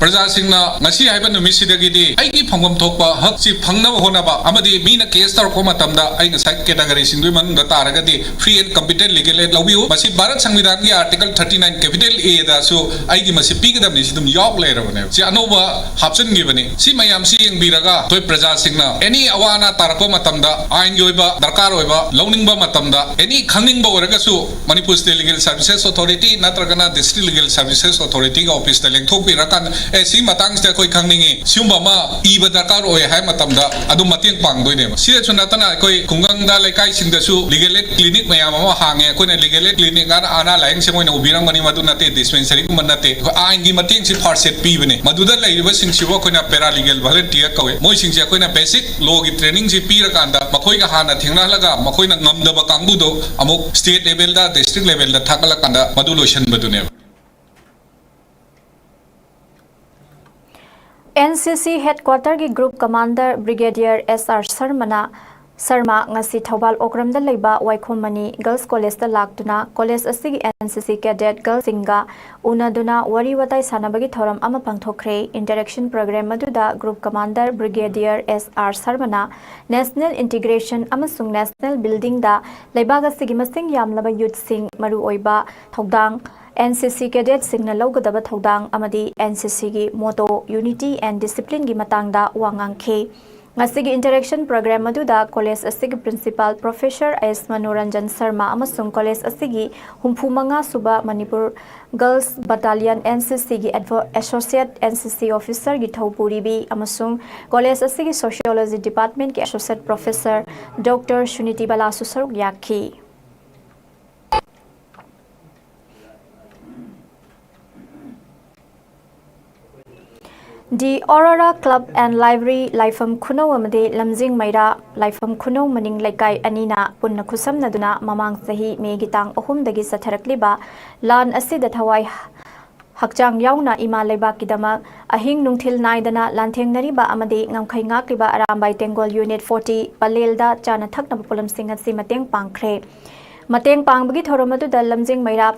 ꯄ꯭ꯔꯖꯥꯁꯤꯡꯅ ꯉꯁꯤ ꯍꯥꯏꯕ ꯅꯨꯃꯤꯠꯁꯤꯗꯒꯤꯗꯤ ꯑꯩꯒꯤ ꯐꯪꯐꯝ ꯊꯣꯛꯄ ꯍꯛꯁꯤ ꯐꯪꯅꯕ ꯍꯣꯠꯅꯕ ꯑꯃꯗꯤ ꯃꯤꯅ case ꯇꯧꯔꯛꯄ ꯃꯇꯝꯗ ꯑꯩ ꯉꯁꯥꯏ categoryꯁꯤꯡꯗꯨꯒꯤ ꯃꯅꯨꯡꯗ ꯇꯥꯔꯒꯗꯤ free and competent legal aid ꯂꯧꯕꯤꯌꯨ꯫ ꯃꯁꯤ Bharat ꯁꯪꯕꯤꯙꯥꯟꯒꯤ Article thirty nine capital Aꯗꯁꯨ ꯑꯩꯒꯤ ꯃꯁꯤ ꯄꯤꯒꯗꯕꯅꯤ, ꯁꯤ ꯑꯗꯨꯝ ꯌꯥꯎ ꯂꯩꯔꯕꯅꯦꯕ꯫ ꯁꯤ ꯑꯅꯧꯕ ꯍꯥꯞꯆꯤꯟꯈꯤꯕꯅꯤ꯫ ꯁꯤ ꯃꯌꯥꯝꯁꯤ ꯌꯦꯡꯕꯤꯔꯒ ꯑꯩꯈꯣꯏ ꯄ꯭ꯔꯖꯥꯁꯤꯡꯅ any ꯑꯋꯥ ꯑꯅꯥ ꯇꯥꯔꯛꯄ ꯃꯇꯝꯗ, ꯑꯥꯏꯟꯒꯤ ꯑꯣꯏꯕ ꯗꯔꯀꯥꯔ ꯑꯣꯏꯕ ꯂꯧꯅꯤꯡꯕ ꯃꯇꯝꯗ, any ꯈꯪꯅꯤꯡꯕ ꯑꯣꯏꯔꯒꯁꯨ Manipur State Legal Services Authority ꯅꯠꯇ꯭ꯔꯒꯅ District Legal Services Authorityꯒꯤ officeꯇ ꯂꯦꯡꯊꯣꯛꯄꯤꯔꯀꯥꯟꯗ, "ꯑꯦ, ꯁꯤ ꯃꯇꯥꯡꯁꯤꯗ ꯑꯩꯈꯣꯏ ꯈꯪꯅꯤꯡꯉꯤ, ꯁꯤꯒꯨꯝꯕ ꯑꯃ ꯏꯕ ꯗꯔꯀꯥꯔ ꯑꯣꯏ" ꯍꯥꯏ ꯃꯇꯝꯗ ꯑꯗꯨꯝ ꯃꯇꯦꯡ ꯄꯥꯡꯗꯣꯏꯅꯦꯕ꯫ ꯁꯤꯗꯁꯨ ꯅꯠꯇꯅ ꯑꯩꯈꯣꯏ ꯈꯨꯡꯒꯪꯗ, ꯂꯩꯀꯥꯏꯁꯤꯡꯗꯁꯨ legal aid clinic ꯃꯌꯥꯝ ꯑꯃ ꯍꯥꯡꯉꯦ꯫ ꯑꯩꯈꯣꯏꯅ legal aid clinic ꯑꯅ ꯑꯅꯥ ꯂꯥꯌꯦꯡꯁꯪ ꯑꯣꯏꯅ ꯎꯕꯤꯔꯝꯒꯅꯤ, ꯃꯗꯨ ꯅꯠꯇꯦ, dispensaryꯒꯨꯝꯕ ꯅꯠꯇꯦ꯫ ꯑꯩꯈꯣꯏ ꯑꯥꯏꯟꯒꯤ ꯃꯇꯦꯡꯁꯤ first aid ꯄꯤꯕꯅꯦ꯫ ꯃꯗꯨꯗ ꯂꯩꯔꯤꯕꯁꯤꯡꯁꯤꯕꯨ ꯑꯩꯈꯣꯏꯅ paralegal volunteer ꯀꯧꯋꯦ꯫ ꯃꯣꯏꯁꯤꯡꯁꯦ ꯑꯩꯈꯣꯏꯅ basic lawꯒꯤ trainingꯁꯤ ꯄꯤꯔꯀꯥꯟꯗ ꯃꯈꯣꯏꯒ ꯍꯥꯟꯅ ꯊꯦꯡꯅꯍꯜꯂꯒ ꯃꯈꯣꯏꯅ ꯉꯝꯗꯕ ꯀꯥꯡꯕꯨꯗꯣ ꯑꯃꯨꯛ state levelꯗ, district levelꯗ ꯊꯥꯒꯠꯂꯀꯥꯟꯗ ꯃꯗꯨ ꯂꯣꯏꯁꯤꯟꯕꯗꯨꯅꯦꯕ꯫ NCC headquarterꯒꯤ group commander Brigadier S R Sharmana Sharma ꯉꯁꯤ ꯊꯧꯕꯥꯜ ꯑꯣꯀ꯭ꯔꯝꯗ ꯂꯩꯕ ꯋꯥꯏꯈꯣꯝ ꯃꯅꯤ ꯒꯔꯜꯁ ꯀꯣꯂꯦꯖꯇ ꯂꯥꯛꯇꯨꯅ ꯀꯣꯂꯦꯖ ꯑꯁꯤꯒꯤ NCC cadet ꯒꯔꯜꯁꯤꯡꯒ ꯎꯅꯗꯨꯅ ꯋꯥꯔꯤ ꯋꯥꯇꯥꯏ ꯁꯥꯟꯅꯕꯒꯤ ꯊꯧꯔꯝ ꯑꯃ ꯄꯥꯡꯊꯣꯛꯈ꯭ꯔꯦ꯫ Interaction program ꯑꯗꯨꯗ group commander Brigadier S R ꯁꯔꯃꯅ national integration ꯑꯃꯁꯨꯡ national building ꯗ ꯂꯩꯕꯥꯛ ꯑꯁꯤꯒꯤ ꯃꯁꯤꯡ ꯌꯥꯝꯂꯕ youth ꯁꯤꯡ ꯃꯔꯨꯑꯣꯏꯕ ꯊꯧꯗꯥꯡ, NCC cadet ꯁꯤꯡꯅ ꯂꯧꯒꯗꯕ ꯊꯧꯗꯥꯡ ꯑꯃꯗꯤ NCC ꯒꯤ motto Unity and Discipline ꯒꯤ ꯃꯇꯥꯡꯗ ꯋꯥ ꯉꯥꯡꯈꯤ꯫ ꯉꯁꯤꯒꯤ interaction program ꯑꯗꯨꯗ ꯀꯣꯂꯦꯖ ꯑꯁꯤꯒꯤ principal Professor S Manoranjan Sharma ꯑꯃꯁꯨꯡ ꯀꯣꯂꯦꯖ ꯑꯁꯤꯒꯤ ꯍꯨꯝꯐꯨ ꯃꯉꯥ ꯁꯨꯕ ꯃꯅꯤꯄꯨꯔ Girls Battalion NCC ꯒꯤ advo-, associate NCC officer ꯒꯤ ꯊꯧꯄꯨꯔꯤꯕꯤ ꯑꯃꯁꯨꯡ ꯀꯣꯂꯦꯖ ꯑꯁꯤꯒꯤ sociology department ꯀꯤ associate professor Doctor ꯁꯨꯅꯤꯇꯤ ꯕꯂꯥꯁꯨ ꯁꯔꯨꯛ ꯌꯥꯈꯤ꯫ The Aurora Club and Library, ꯂꯥꯏꯐꯝ ꯈꯨꯅꯧ ꯑꯃꯗꯤ ꯂꯝꯖꯤꯡ ꯃꯩꯔꯥ ꯂꯥꯏꯐꯝ ꯈꯨꯅꯧ ꯃꯅꯤꯡ ꯂꯩꯀꯥꯏ ꯑꯅꯤꯅ ꯄꯨꯟꯅ ꯈꯨꯠꯁꯝꯅꯗꯨꯅ ꯃꯃꯥꯡ ꯆꯍꯤ ꯃꯦꯒꯤ ꯇꯥꯡ ꯑꯍꯨꯝꯗꯒꯤ ꯆꯠꯊꯔꯛꯂꯤꯕ ꯂꯥꯟ ꯑꯁꯤꯗ ꯊꯋꯥꯏ ꯍꯛꯆꯥꯡ ꯌꯥꯎꯅ ꯏꯃꯥ ꯂꯩꯕꯥꯛꯀꯤꯗꯃꯛ ꯑꯍꯤꯡ ꯅꯨꯡꯊꯤꯜ ꯅꯥꯏꯗꯅ ꯂꯥꯟꯊꯦꯡꯅꯔꯤꯕ ꯑꯃꯗꯤ ꯉꯝꯈꯩ ꯉꯥꯛꯂꯤꯕ ꯑꯔꯥꯝꯕꯥꯏ ꯇꯦꯡꯒꯣꯜ Unit forty ꯄꯂꯦꯜꯗ ꯆꯥꯅ ꯊꯛꯅꯕ ꯄꯣꯠꯂꯝꯁꯤꯡ ꯑꯁꯤ ꯃꯇꯦꯡ ꯄꯥꯡꯈ꯭ꯔꯦ꯫ ꯃꯇꯦꯡ ꯄꯥꯡꯕꯒꯤ ꯊꯧꯔꯝ ꯑꯗꯨꯗ ꯂꯝꯖꯤꯡ ꯃꯩꯔꯥ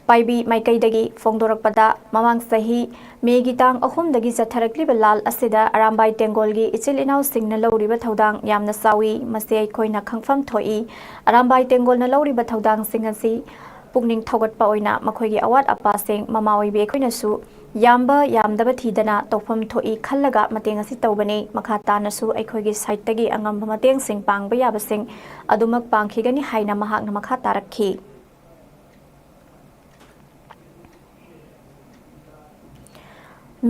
ꯄꯥꯏꯕꯤ ꯃꯥꯏꯀꯩꯗꯒꯤ ꯐꯣꯡꯗꯣꯔꯛꯄꯗ, ꯃꯃꯥꯡ ꯆꯍꯤ ꯃꯦꯒꯤ ꯇꯥꯡ ꯑꯍꯨꯝꯗꯒꯤ ꯆꯠꯊꯔꯛꯂꯤꯕ ꯂꯥꯜ ꯑꯁꯤꯗ ꯑꯔꯥꯝꯕꯥꯏ ꯇꯦꯡꯒꯣꯜꯒꯤ ꯏꯆꯤꯜ ꯏꯅꯥꯎꯁꯤꯡꯅ ꯂꯧꯔꯤꯕ ꯊꯧꯗꯥꯡ ꯌꯥꯝꯅ ꯆꯥꯎꯏ꯫ ꯃꯁꯤ ꯑꯩꯈꯣꯏꯅ ꯈꯪꯐꯝ ꯊꯣꯛꯏ꯫ ꯑꯔꯥꯝꯕꯥꯏ ꯇꯦꯡꯒꯣꯜꯅ ꯂꯧꯔꯤꯕ ꯊꯧꯗꯥꯡꯁꯤꯡ ꯑꯁꯤ ꯄꯨꯛꯅꯤꯡ ꯊꯧꯒꯠꯄ ꯑꯣꯏꯅ ꯃꯈꯣꯏꯒꯤ ꯑꯋꯥꯠ ꯑꯄꯥꯁꯤꯡ ꯃꯃꯥ ꯑꯣꯏꯕꯤ ꯑꯩꯈꯣꯏꯅꯁꯨ ꯌꯥꯝꯕ ꯌꯥꯝꯗꯕ ꯊꯤꯗꯅ ꯇꯧꯐꯝ ꯊꯣꯛꯏ ꯈꯜꯂꯒ ꯃꯇꯦꯡ ꯑꯁꯤ ꯇꯧꯕꯅꯤ꯫ ꯃꯈꯥ ꯇꯥꯅꯁꯨ ꯑꯩꯈꯣꯏꯒꯤ side ꯇꯒꯤ ꯑꯉꯝꯕ ꯃꯇꯦꯡꯁꯤꯡ ꯄꯥꯡꯕ ꯌꯥꯕꯁꯤꯡ ꯑꯗꯨꯃꯛ ꯄꯥꯡꯈꯤꯒꯅꯤ ꯍꯥꯏꯅ ꯃꯍꯥꯛꯅ ꯃꯈꯥ ꯇꯥꯔꯛꯈꯤ꯫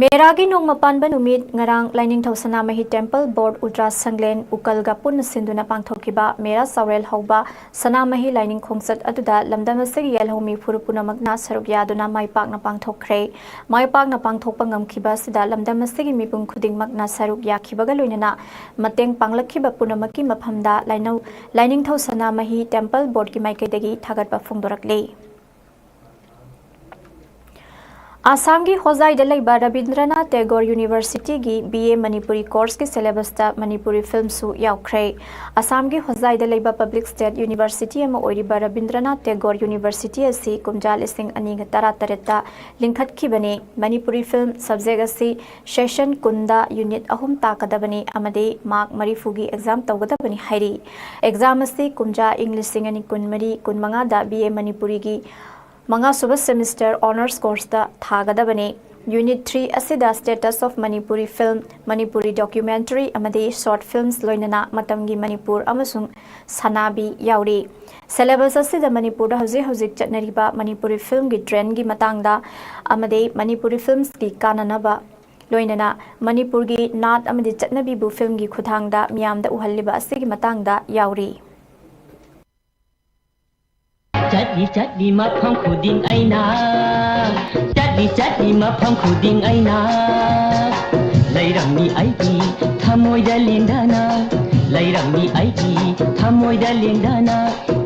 ꯃꯦꯔꯥꯒꯤ ꯅꯣꯡꯃ ꯄꯥꯟꯕ ꯅꯨꯃꯤꯠ ꯉꯔꯥꯡ ꯂꯥꯏꯅꯤꯡꯊꯧ ꯁꯅꯥꯃꯍꯤ Temple Board ꯎꯗ꯭ꯔꯥ ꯁꯪꯂꯦꯟ ꯎꯀꯜꯒ ꯄꯨꯟꯅ ꯁꯤꯟꯗꯨꯅ ꯄꯥꯡꯊꯣꯛꯈꯤꯕ ꯃꯦꯔꯥ ꯆꯥꯎꯔꯦꯜ ꯍꯧꯕ ꯁꯅꯥꯃꯍꯤ ꯂꯥꯏꯅꯤꯡ ꯈꯣꯡꯆꯠ ꯑꯗꯨꯗ ꯂꯝꯗꯝ ꯑꯁꯤꯒꯤ ꯌꯦꯜꯍꯧꯃꯤ ꯐꯨꯔꯨꯞ ꯄꯨꯝꯅꯃꯛꯅ ꯁꯔꯨꯛ ꯌꯥꯗꯨꯅ ꯃꯥꯏ ꯄꯥꯛꯅ ꯄꯥꯡꯊꯣꯛꯈ꯭ꯔꯦ꯫ ꯃꯥꯏ ꯄꯥꯛꯅ ꯄꯥꯡꯊꯣꯛꯄ ꯉꯝꯈꯤꯕ ꯑꯁꯤꯗ ꯂꯝꯗꯝ ꯑꯁꯤꯒꯤ ꯃꯤꯄꯨꯝ ꯈꯨꯗꯤꯡꯃꯛꯅ ꯁꯔꯨꯛ ꯌꯥꯈꯤꯕꯒ ꯂꯣꯏꯅꯅ ꯃꯇꯦꯡ ꯄꯥꯡꯂꯛꯈꯤꯕ ꯄꯨꯝꯅꯃꯛꯀꯤ ꯃꯐꯝꯗ ꯂꯥꯏꯅꯧ-, ꯂꯥꯏꯅꯤꯡꯊꯧ ꯁꯅꯥꯃꯍꯤ Temple Board ꯀꯤ ꯃꯥꯏꯀꯩꯗꯒꯤ ꯊꯥꯒꯠꯄ ꯐꯣꯡꯗꯣꯔꯛꯂꯤ꯫ ꯑꯁꯥꯝꯒꯤ ꯍꯣꯖꯥꯏꯗ ꯂꯩꯕ ꯔꯕꯤꯟꯗ꯭ꯔꯅꯥꯊ ꯇꯦꯒꯣꯔ ꯌꯨꯅꯤꯚꯔꯁꯤꯇꯤꯒꯤ ꯕꯤ ꯑꯦ ꯃꯅꯤꯄꯨꯔꯤ ꯀꯣꯔꯁꯀꯤ ꯁꯦꯂꯦꯕꯁꯇ ꯃꯅꯤꯄꯨꯔꯤ ꯐꯤꯜꯝꯁꯨ ꯌꯥꯎꯈ꯭ꯔꯦ꯫ ꯑꯁꯥꯝꯒꯤ ꯍꯣꯖꯥꯏꯗ ꯂꯩꯕ ꯄꯕ꯭ꯂꯤꯛ ꯁ꯭ꯇꯦꯠ ꯌꯨꯅꯤꯚꯔꯁꯤꯇꯤ ꯑꯃ ꯑꯣꯏꯔꯤꯕ ꯔꯕꯤꯟꯗ꯭ꯔꯅꯥꯊ ꯇꯦꯒꯣꯔ ꯌꯨꯅꯤꯚꯔꯁꯤꯇꯤ ꯑꯁꯤ ꯀꯨꯝꯖꯥ ꯂꯤꯁꯤꯡ ꯑꯅꯤꯒ ꯇꯔꯥꯇꯔꯦꯠꯇ ꯂꯤꯡꯈꯠꯈꯤꯕꯅꯤ꯫ ꯃꯅꯤꯄꯨꯔꯤ ꯐꯤꯜꯝ ꯁꯕꯖꯦꯛ ꯑꯁꯤ ꯁꯦꯁꯟ ꯀꯨꯟꯗ ꯌꯨꯅꯤꯠ ꯑꯍꯨꯝ ꯇꯥꯛꯀꯗꯕꯅꯤ ꯑꯃꯗꯤ ꯃꯥꯔꯛ ꯃꯔꯤꯐꯨꯒꯤ ꯑꯦꯛꯖꯥꯝ ꯇꯧꯒꯗꯕꯅꯤ ꯍꯥꯏꯔꯤ꯫ ꯑꯦꯛꯖꯥꯝ ꯑꯁꯤ ꯀꯨꯝꯖꯥ ꯏꯪ ꯂꯤꯁꯤꯡ ꯑꯅꯤ ꯀꯨꯟꯃꯔꯤ ꯀꯨꯟꯃꯉꯥꯗ ꯕꯤ ꯑꯦ ꯃꯅꯤꯄꯨꯔꯤꯒꯤ ꯃꯉꯥꯁꯨꯕ ꯁꯦꯃꯤꯁꯇꯔ ꯑꯣꯅꯔꯁ ꯀꯣꯔꯁꯇ ꯊꯥꯒꯗꯕꯅꯤ꯫ ꯌꯨꯅꯤꯠ ꯊ꯭ꯔꯤ ꯑꯁꯤꯗ Status of Manipuri Film, Manipuri documentary ꯑꯃꯗꯤ ꯁꯣꯔꯠ ꯐꯤꯜꯝꯁ, ꯂꯣꯏꯅꯅ ꯃꯇꯝꯒꯤ ꯃꯅꯤꯄꯨꯔ ꯑꯃꯁꯨꯡ ꯁꯅꯥꯕꯤ ꯌꯥꯎꯔꯤ꯫ ꯁꯦꯂꯦꯕꯁ ꯑꯁꯤꯗ ꯃꯅꯤꯄꯨꯔꯗ ꯍꯧꯖꯤꯛ ꯍꯧꯖꯤꯛ ꯆꯠꯅꯔꯤꯕ ꯃꯅꯤꯄꯨꯔꯤ ꯐꯤꯜꯝꯒꯤ ꯇ꯭ꯔꯦꯟꯒꯤ ꯃꯇꯥꯡꯗ ꯑꯃꯗꯤ ꯃꯅꯤꯄꯨꯔꯤ ꯐꯤꯜꯝꯁꯀꯤ ꯀꯥꯟꯅꯅꯕ, ꯂꯣꯏꯅꯅ ꯃꯅꯤꯄꯨꯔꯒꯤ ꯅꯥꯠ ꯑꯃꯗꯤ ꯆꯠꯅꯕꯤꯕꯨ ꯐꯤꯜꯝꯒꯤ ꯈꯨꯠꯊꯥꯡꯗ ꯃꯤꯌꯥꯝꯗ ꯎꯍꯜꯂꯤꯕ ꯑꯁꯤꯒꯤ ꯃꯇꯥꯡꯗ ꯌꯥꯎꯔꯤ꯫ ꯆꯠꯂꯤ ꯆꯠꯂꯤ ꯃꯐꯝ ꯈꯨꯗꯤꯡ ꯑꯩꯅ, ꯆꯠꯂꯤ ꯆꯠꯂꯤ ꯃꯐꯝ ꯈꯨꯗꯤꯡ ꯑꯩꯅ, ꯂꯩꯔꯝꯃꯤ ꯑꯩꯒꯤ ꯊꯃꯣꯏꯗ ꯂꯦꯡꯗꯅ, ꯂꯩꯔꯝꯃꯤ ꯑꯩꯒꯤ ꯊꯃꯣꯏꯗ ꯂꯦꯡꯗꯅ꯫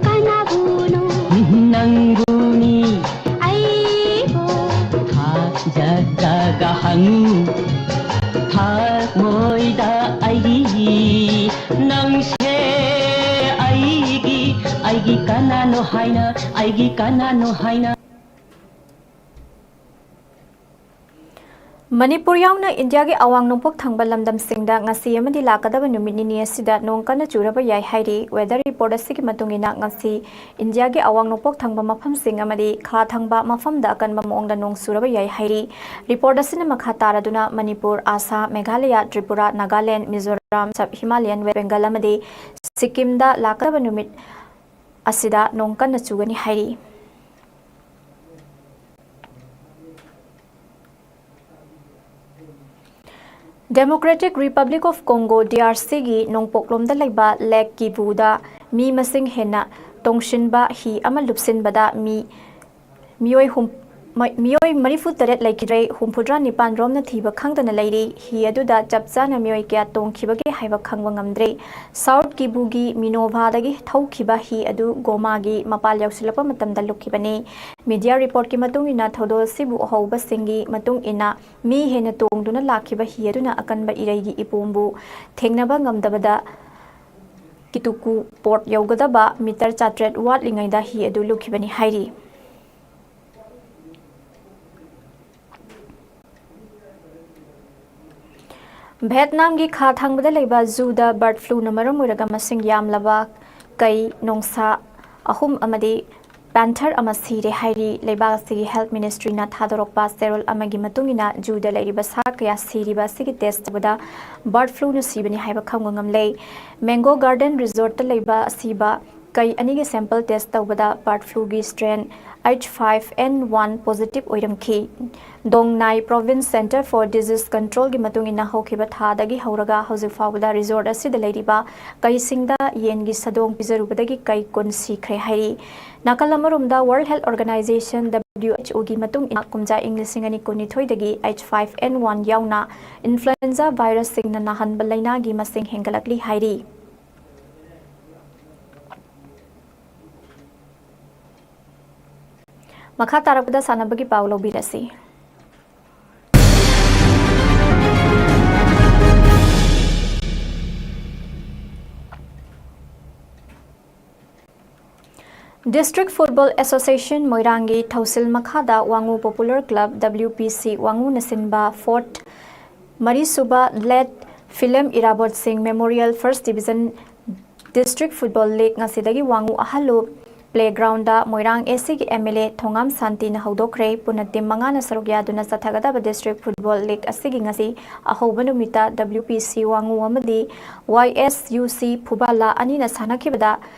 ꯀꯅꯥꯕꯨꯅꯣ? ꯅꯪꯕꯨꯅꯤ꯫ ꯑꯩꯕꯨ ꯊꯥꯖꯗ꯭ꯔꯒ ꯍꯪꯉꯨ, ꯊꯃꯣꯏꯗ ꯑꯩꯒꯤ ꯅꯪꯁꯦ ꯑꯩꯒꯤ, ꯑꯩꯒꯤ ꯀꯅꯥꯅꯣ ꯍꯥꯏꯅ, ꯑꯩꯒꯤ ꯀꯅꯥꯅꯣ ꯍꯥꯏꯅ꯫ ꯃꯅꯤꯄꯨꯔ ꯌꯥꯎꯅ ꯏꯟꯗꯤꯌꯥꯒꯤ ꯑꯋꯥꯡ ꯅꯣꯡꯄꯣꯛ ꯊꯪꯕ ꯂꯝꯗꯝꯁꯤꯡꯗ ꯉꯁꯤ ꯑꯃꯗꯤ ꯂꯥꯛꯀꯗꯕ ꯅꯨꯃꯤꯠ ꯅꯤꯅꯤ ꯑꯁꯤꯗ ꯅꯣꯡ ꯀꯟꯅ ꯆꯨꯔꯕ ꯌꯥꯏ ꯍꯥꯏꯔꯤ꯫ ꯋꯦꯗꯔ ꯔꯤꯄꯣꯔꯠ ꯑꯁꯤꯒꯤ ꯃꯇꯨꯡ ꯏꯟꯅ, ꯉꯁꯤ ꯏꯟꯗꯤꯌꯥꯒꯤ ꯑꯋꯥꯡ ꯅꯣꯡꯄꯣꯛ ꯊꯪꯕ ꯃꯐꯝꯁꯤꯡ ꯑꯃꯗꯤ ꯈꯥ ꯊꯪꯕ ꯃꯐꯝꯗ ꯑꯀꯟꯕ ꯃꯑꯣꯡꯗ ꯅꯣꯡ ꯆꯨꯔꯕ ꯌꯥꯏ ꯍꯥꯏꯔꯤ꯫ ꯔꯤꯄꯣꯔꯠ ꯑꯁꯤꯅ ꯃꯈꯥ ꯇꯥꯔꯗꯨꯅ ꯃꯅꯤꯄꯨꯔ, ꯑꯁꯥꯝ, ꯃꯦꯘꯥꯂꯌꯥ, ꯇ꯭ꯔꯤꯄꯨꯔꯥ, ꯅꯥꯒꯥꯂꯦꯟ, ꯃꯤꯖꯣꯔꯥꯝ, ꯁꯕ ꯍꯤꯃꯥꯂꯌꯟ ꯋꯦꯁ ꯕꯦꯡꯒꯜ ꯑꯃꯗꯤ ꯁꯤꯛꯀꯤꯝꯗ ꯂꯥꯛꯀꯗꯕ ꯅꯨꯃꯤꯠ ꯑꯁꯤꯗ ꯅꯣꯡ ꯀꯟꯅ ꯆꯨꯒꯅꯤ ꯍꯥꯏꯔꯤ꯫ Democratic Republic of Congo, D R C ꯒꯤ ꯅꯣꯡꯄꯣꯛꯂꯣꯝꯗ ꯂꯩꯕ ꯂꯦꯛ ꯀꯤꯕꯨꯗ ꯃꯤ ꯃꯁꯤꯡ ꯍꯦꯟꯅ ꯇꯣꯡꯁꯤꯟꯕ ꯍꯤ ꯑꯃ ꯂꯨꯞꯁꯤꯟꯕꯗ ꯃꯤ, ꯃꯤꯑꯣꯏ ꯍꯨꯝ-, ꯃꯤꯑꯣꯏ ꯃꯔꯤꯐꯨ ꯇꯔꯦꯠ ꯂꯩꯈꯤꯗ꯭ꯔꯦ, ꯍꯨꯝꯐꯨꯇꯔꯥ ꯅꯤꯄꯥꯟ ꯔꯣꯝꯅ ꯊꯤꯕ ꯈꯪꯗꯅ ꯂꯩꯔꯤ꯫ ꯍꯤ ꯑꯗꯨꯗ ꯆꯞ ꯆꯥꯅ ꯃꯤꯑꯣꯏ ꯀꯌꯥ ꯇꯣꯡꯈꯤꯕꯒꯦ ꯍꯥꯏꯕ ꯈꯪꯕ ꯉꯝꯗ꯭ꯔꯦ꯫ ꯁꯥꯎꯠ ꯀꯤꯕꯨꯒꯤ ꯃꯤꯅꯣꯚꯥꯗꯒꯤ ꯊꯧꯈꯤꯕ ꯍꯤ ꯑꯗꯨ ꯒꯣꯃꯥꯒꯤ ꯃꯄꯥꯜ ꯌꯧꯁꯤꯜꯂꯛꯄ ꯃꯇꯝꯗ ꯂꯨꯞꯈꯤꯕꯅꯤ꯫ ꯃꯤꯗꯤꯌꯥ ꯔꯤꯄꯣꯔꯠꯀꯤ ꯃꯇꯨꯡ ꯏꯟꯅ, ꯊꯧꯗꯣꯛ ꯑꯁꯤꯕꯨ ꯎꯍꯧꯕꯁꯤꯡꯒꯤ ꯃꯇꯨꯡ ꯏꯟꯅ, ꯃꯤ ꯍꯦꯟꯅ ꯇꯣꯡꯗꯨꯅ ꯂꯥꯛꯈꯤꯕ ꯍꯤ ꯑꯗꯨꯅ ꯑꯀꯟꯕ ꯏꯔꯩꯒꯤ ꯏꯄꯣꯝꯕꯨ ꯊꯦꯡꯅꯕ ꯉꯝꯗꯕꯗ, ꯀꯤꯇꯨꯀꯨ ꯄꯣꯔꯠ ꯌꯧꯒꯗꯕ ꯃꯤꯇꯔ ꯆꯥꯇ꯭ꯔꯦꯠ ꯋꯥꯠꯂꯤꯉꯩꯗ ꯍꯤ ꯑꯗꯨ ꯂꯨꯞꯈꯤꯕꯅꯤ ꯍꯥꯏꯔꯤ꯫ ꯚꯦꯠꯅꯥꯝꯒꯤ ꯈꯥ ꯊꯪꯕꯗ ꯂꯩꯕ ꯖꯨꯗ ꯕꯔꯗ ꯐ꯭ꯂꯨꯅ ꯃꯔꯝ ꯑꯣꯏꯔꯒ ꯃꯁꯤꯡ ꯌꯥꯝꯂꯕ ꯀꯩ, ꯅꯣꯡꯁꯥ ꯑꯍꯨꯝ ꯑꯃꯗꯤ ꯄꯦꯟꯊꯔ ꯑꯃ ꯁꯤꯔꯦ ꯍꯥꯏꯔꯤ꯫ ꯂꯩꯕꯥꯛ ꯑꯁꯤꯒꯤ ꯍꯦꯜꯊ ꯃꯤꯅꯤꯁꯇ꯭ꯔꯤꯅ ꯊꯥꯗꯣꯔꯛꯄ ꯆꯦꯔꯣꯜ ꯑꯃꯒꯤ ꯃꯇꯨꯡ ꯏꯟꯅ, ꯖꯨꯗ ꯂꯩꯔꯤꯕ ꯁꯥ ꯀꯌꯥ ꯁꯤꯔꯤꯕ ꯑꯁꯤꯒꯤ ꯇꯦꯁ ꯇꯧꯕꯗ ꯕꯔꯗ ꯐ꯭ꯂꯨꯅ ꯁꯤꯕꯅꯤ ꯍꯥꯏꯕ ꯈꯪꯕ ꯉꯝꯂꯦ꯫ ꯃꯦꯡꯒꯣ ꯒꯥꯔꯗꯦꯟ ꯔꯤꯖꯣꯔꯠꯇ ꯂꯩꯕ ꯑꯁꯤꯕ ꯀꯩ ꯑꯅꯤꯒꯤ ꯁꯦꯝꯄꯜ ꯇꯦꯁ ꯇꯧꯕꯗ ꯕꯔꯗ ꯐ꯭ꯂꯨꯒꯤ strain H five N one positive ꯑꯣꯏꯔꯝꯈꯤ꯫ Dong Nai Province Centre for Disease Controlꯒꯤ ꯃꯇꯨꯡ ꯏꯟꯅ, ꯍꯧꯈꯤꯕ ꯊꯥꯗꯒꯤ ꯍꯧꯔꯒ ꯍꯧꯖꯤꯛ ꯐꯥꯎꯕꯗ ꯔꯤꯖꯣꯔꯠ ꯑꯁꯤꯗ ꯂꯩꯔꯤꯕ ꯀꯩꯁꯤꯡꯗ ꯌꯦꯟꯒꯤ ꯁꯥꯗꯣꯡ ꯄꯤꯖꯔꯨꯕꯗꯒꯤ ꯀꯩ ꯀꯨꯟ ꯁꯤꯈ꯭ꯔꯦ ꯍꯥꯏꯔꯤ꯫ ꯅꯥꯀꯜ ꯑꯃꯔꯣꯝꯗ, World Health Organization, WHOꯒꯤ ꯃꯇꯨꯡ ꯏꯟꯅ, ꯀꯨꯝꯖꯥ ꯏꯪ ꯂꯤꯁꯤꯡ ꯑꯅꯤ ꯀꯨꯟꯅꯤꯊꯣꯏꯗꯒꯤ ꯑꯩꯆ ꯐꯥꯏꯚ ꯑꯦꯟ ꯋꯥꯟ ꯌꯥꯎꯅ ꯏꯟꯐ꯭ꯂꯨꯑꯦꯟꯖꯥ ꯚꯥꯏꯔꯁꯁꯤꯡꯅ ꯅꯥꯍꯟꯕ ꯂꯥꯏꯅꯥꯒꯤ ꯃꯁꯤꯡ ꯍꯦꯟꯒꯠꯂꯛꯂꯤ ꯍꯥꯏꯔꯤ꯫ ꯃꯈꯥ ꯇꯥꯔꯛꯄꯗ ꯁꯥꯟꯅꯕꯒꯤ ꯄꯥꯎ ꯂꯧꯕꯤꯔꯁꯤ꯫ District Football Association ꯃꯣꯏꯔꯥꯡꯒꯤ ꯊꯧꯁꯤꯜ ꯃꯈꯥꯗ ꯋꯥꯉꯨ Popular Club, WPC ꯋꯥꯉꯨꯅ ꯁꯤꯟꯕ fort ꯃꯔꯤꯁꯨꯕ Late Philem Irabot Singh Memorial First Division District Football League ꯉꯁꯤꯗꯒꯤ ꯋꯥꯉꯨ ꯑꯍꯜꯂꯨ Playgroundꯗ ꯃꯣꯏꯔꯥꯡ ACꯒꯤ MLA ꯊꯣꯉꯥꯝ ꯁꯥꯟꯇꯤꯅ ꯍꯧꯗꯣꯛꯈ꯭ꯔꯦ꯫ ꯄꯨꯟꯅ team ꯃꯉꯥꯅ ꯁꯔꯨꯛ ꯌꯥꯗꯨꯅ ꯆꯠꯊꯒꯗꯕ District Football League ꯑꯁꯤꯒꯤ ꯉꯁꯤ ꯑꯍꯧꯕ ꯅꯨꯃꯤꯠꯇ WPC ꯋꯥꯉꯨ ꯑꯃꯗꯤ YSUC ꯐꯨꯕꯥꯂꯥ ꯑꯅꯤꯅ ꯁꯥꯟꯅꯈꯤꯕꯗ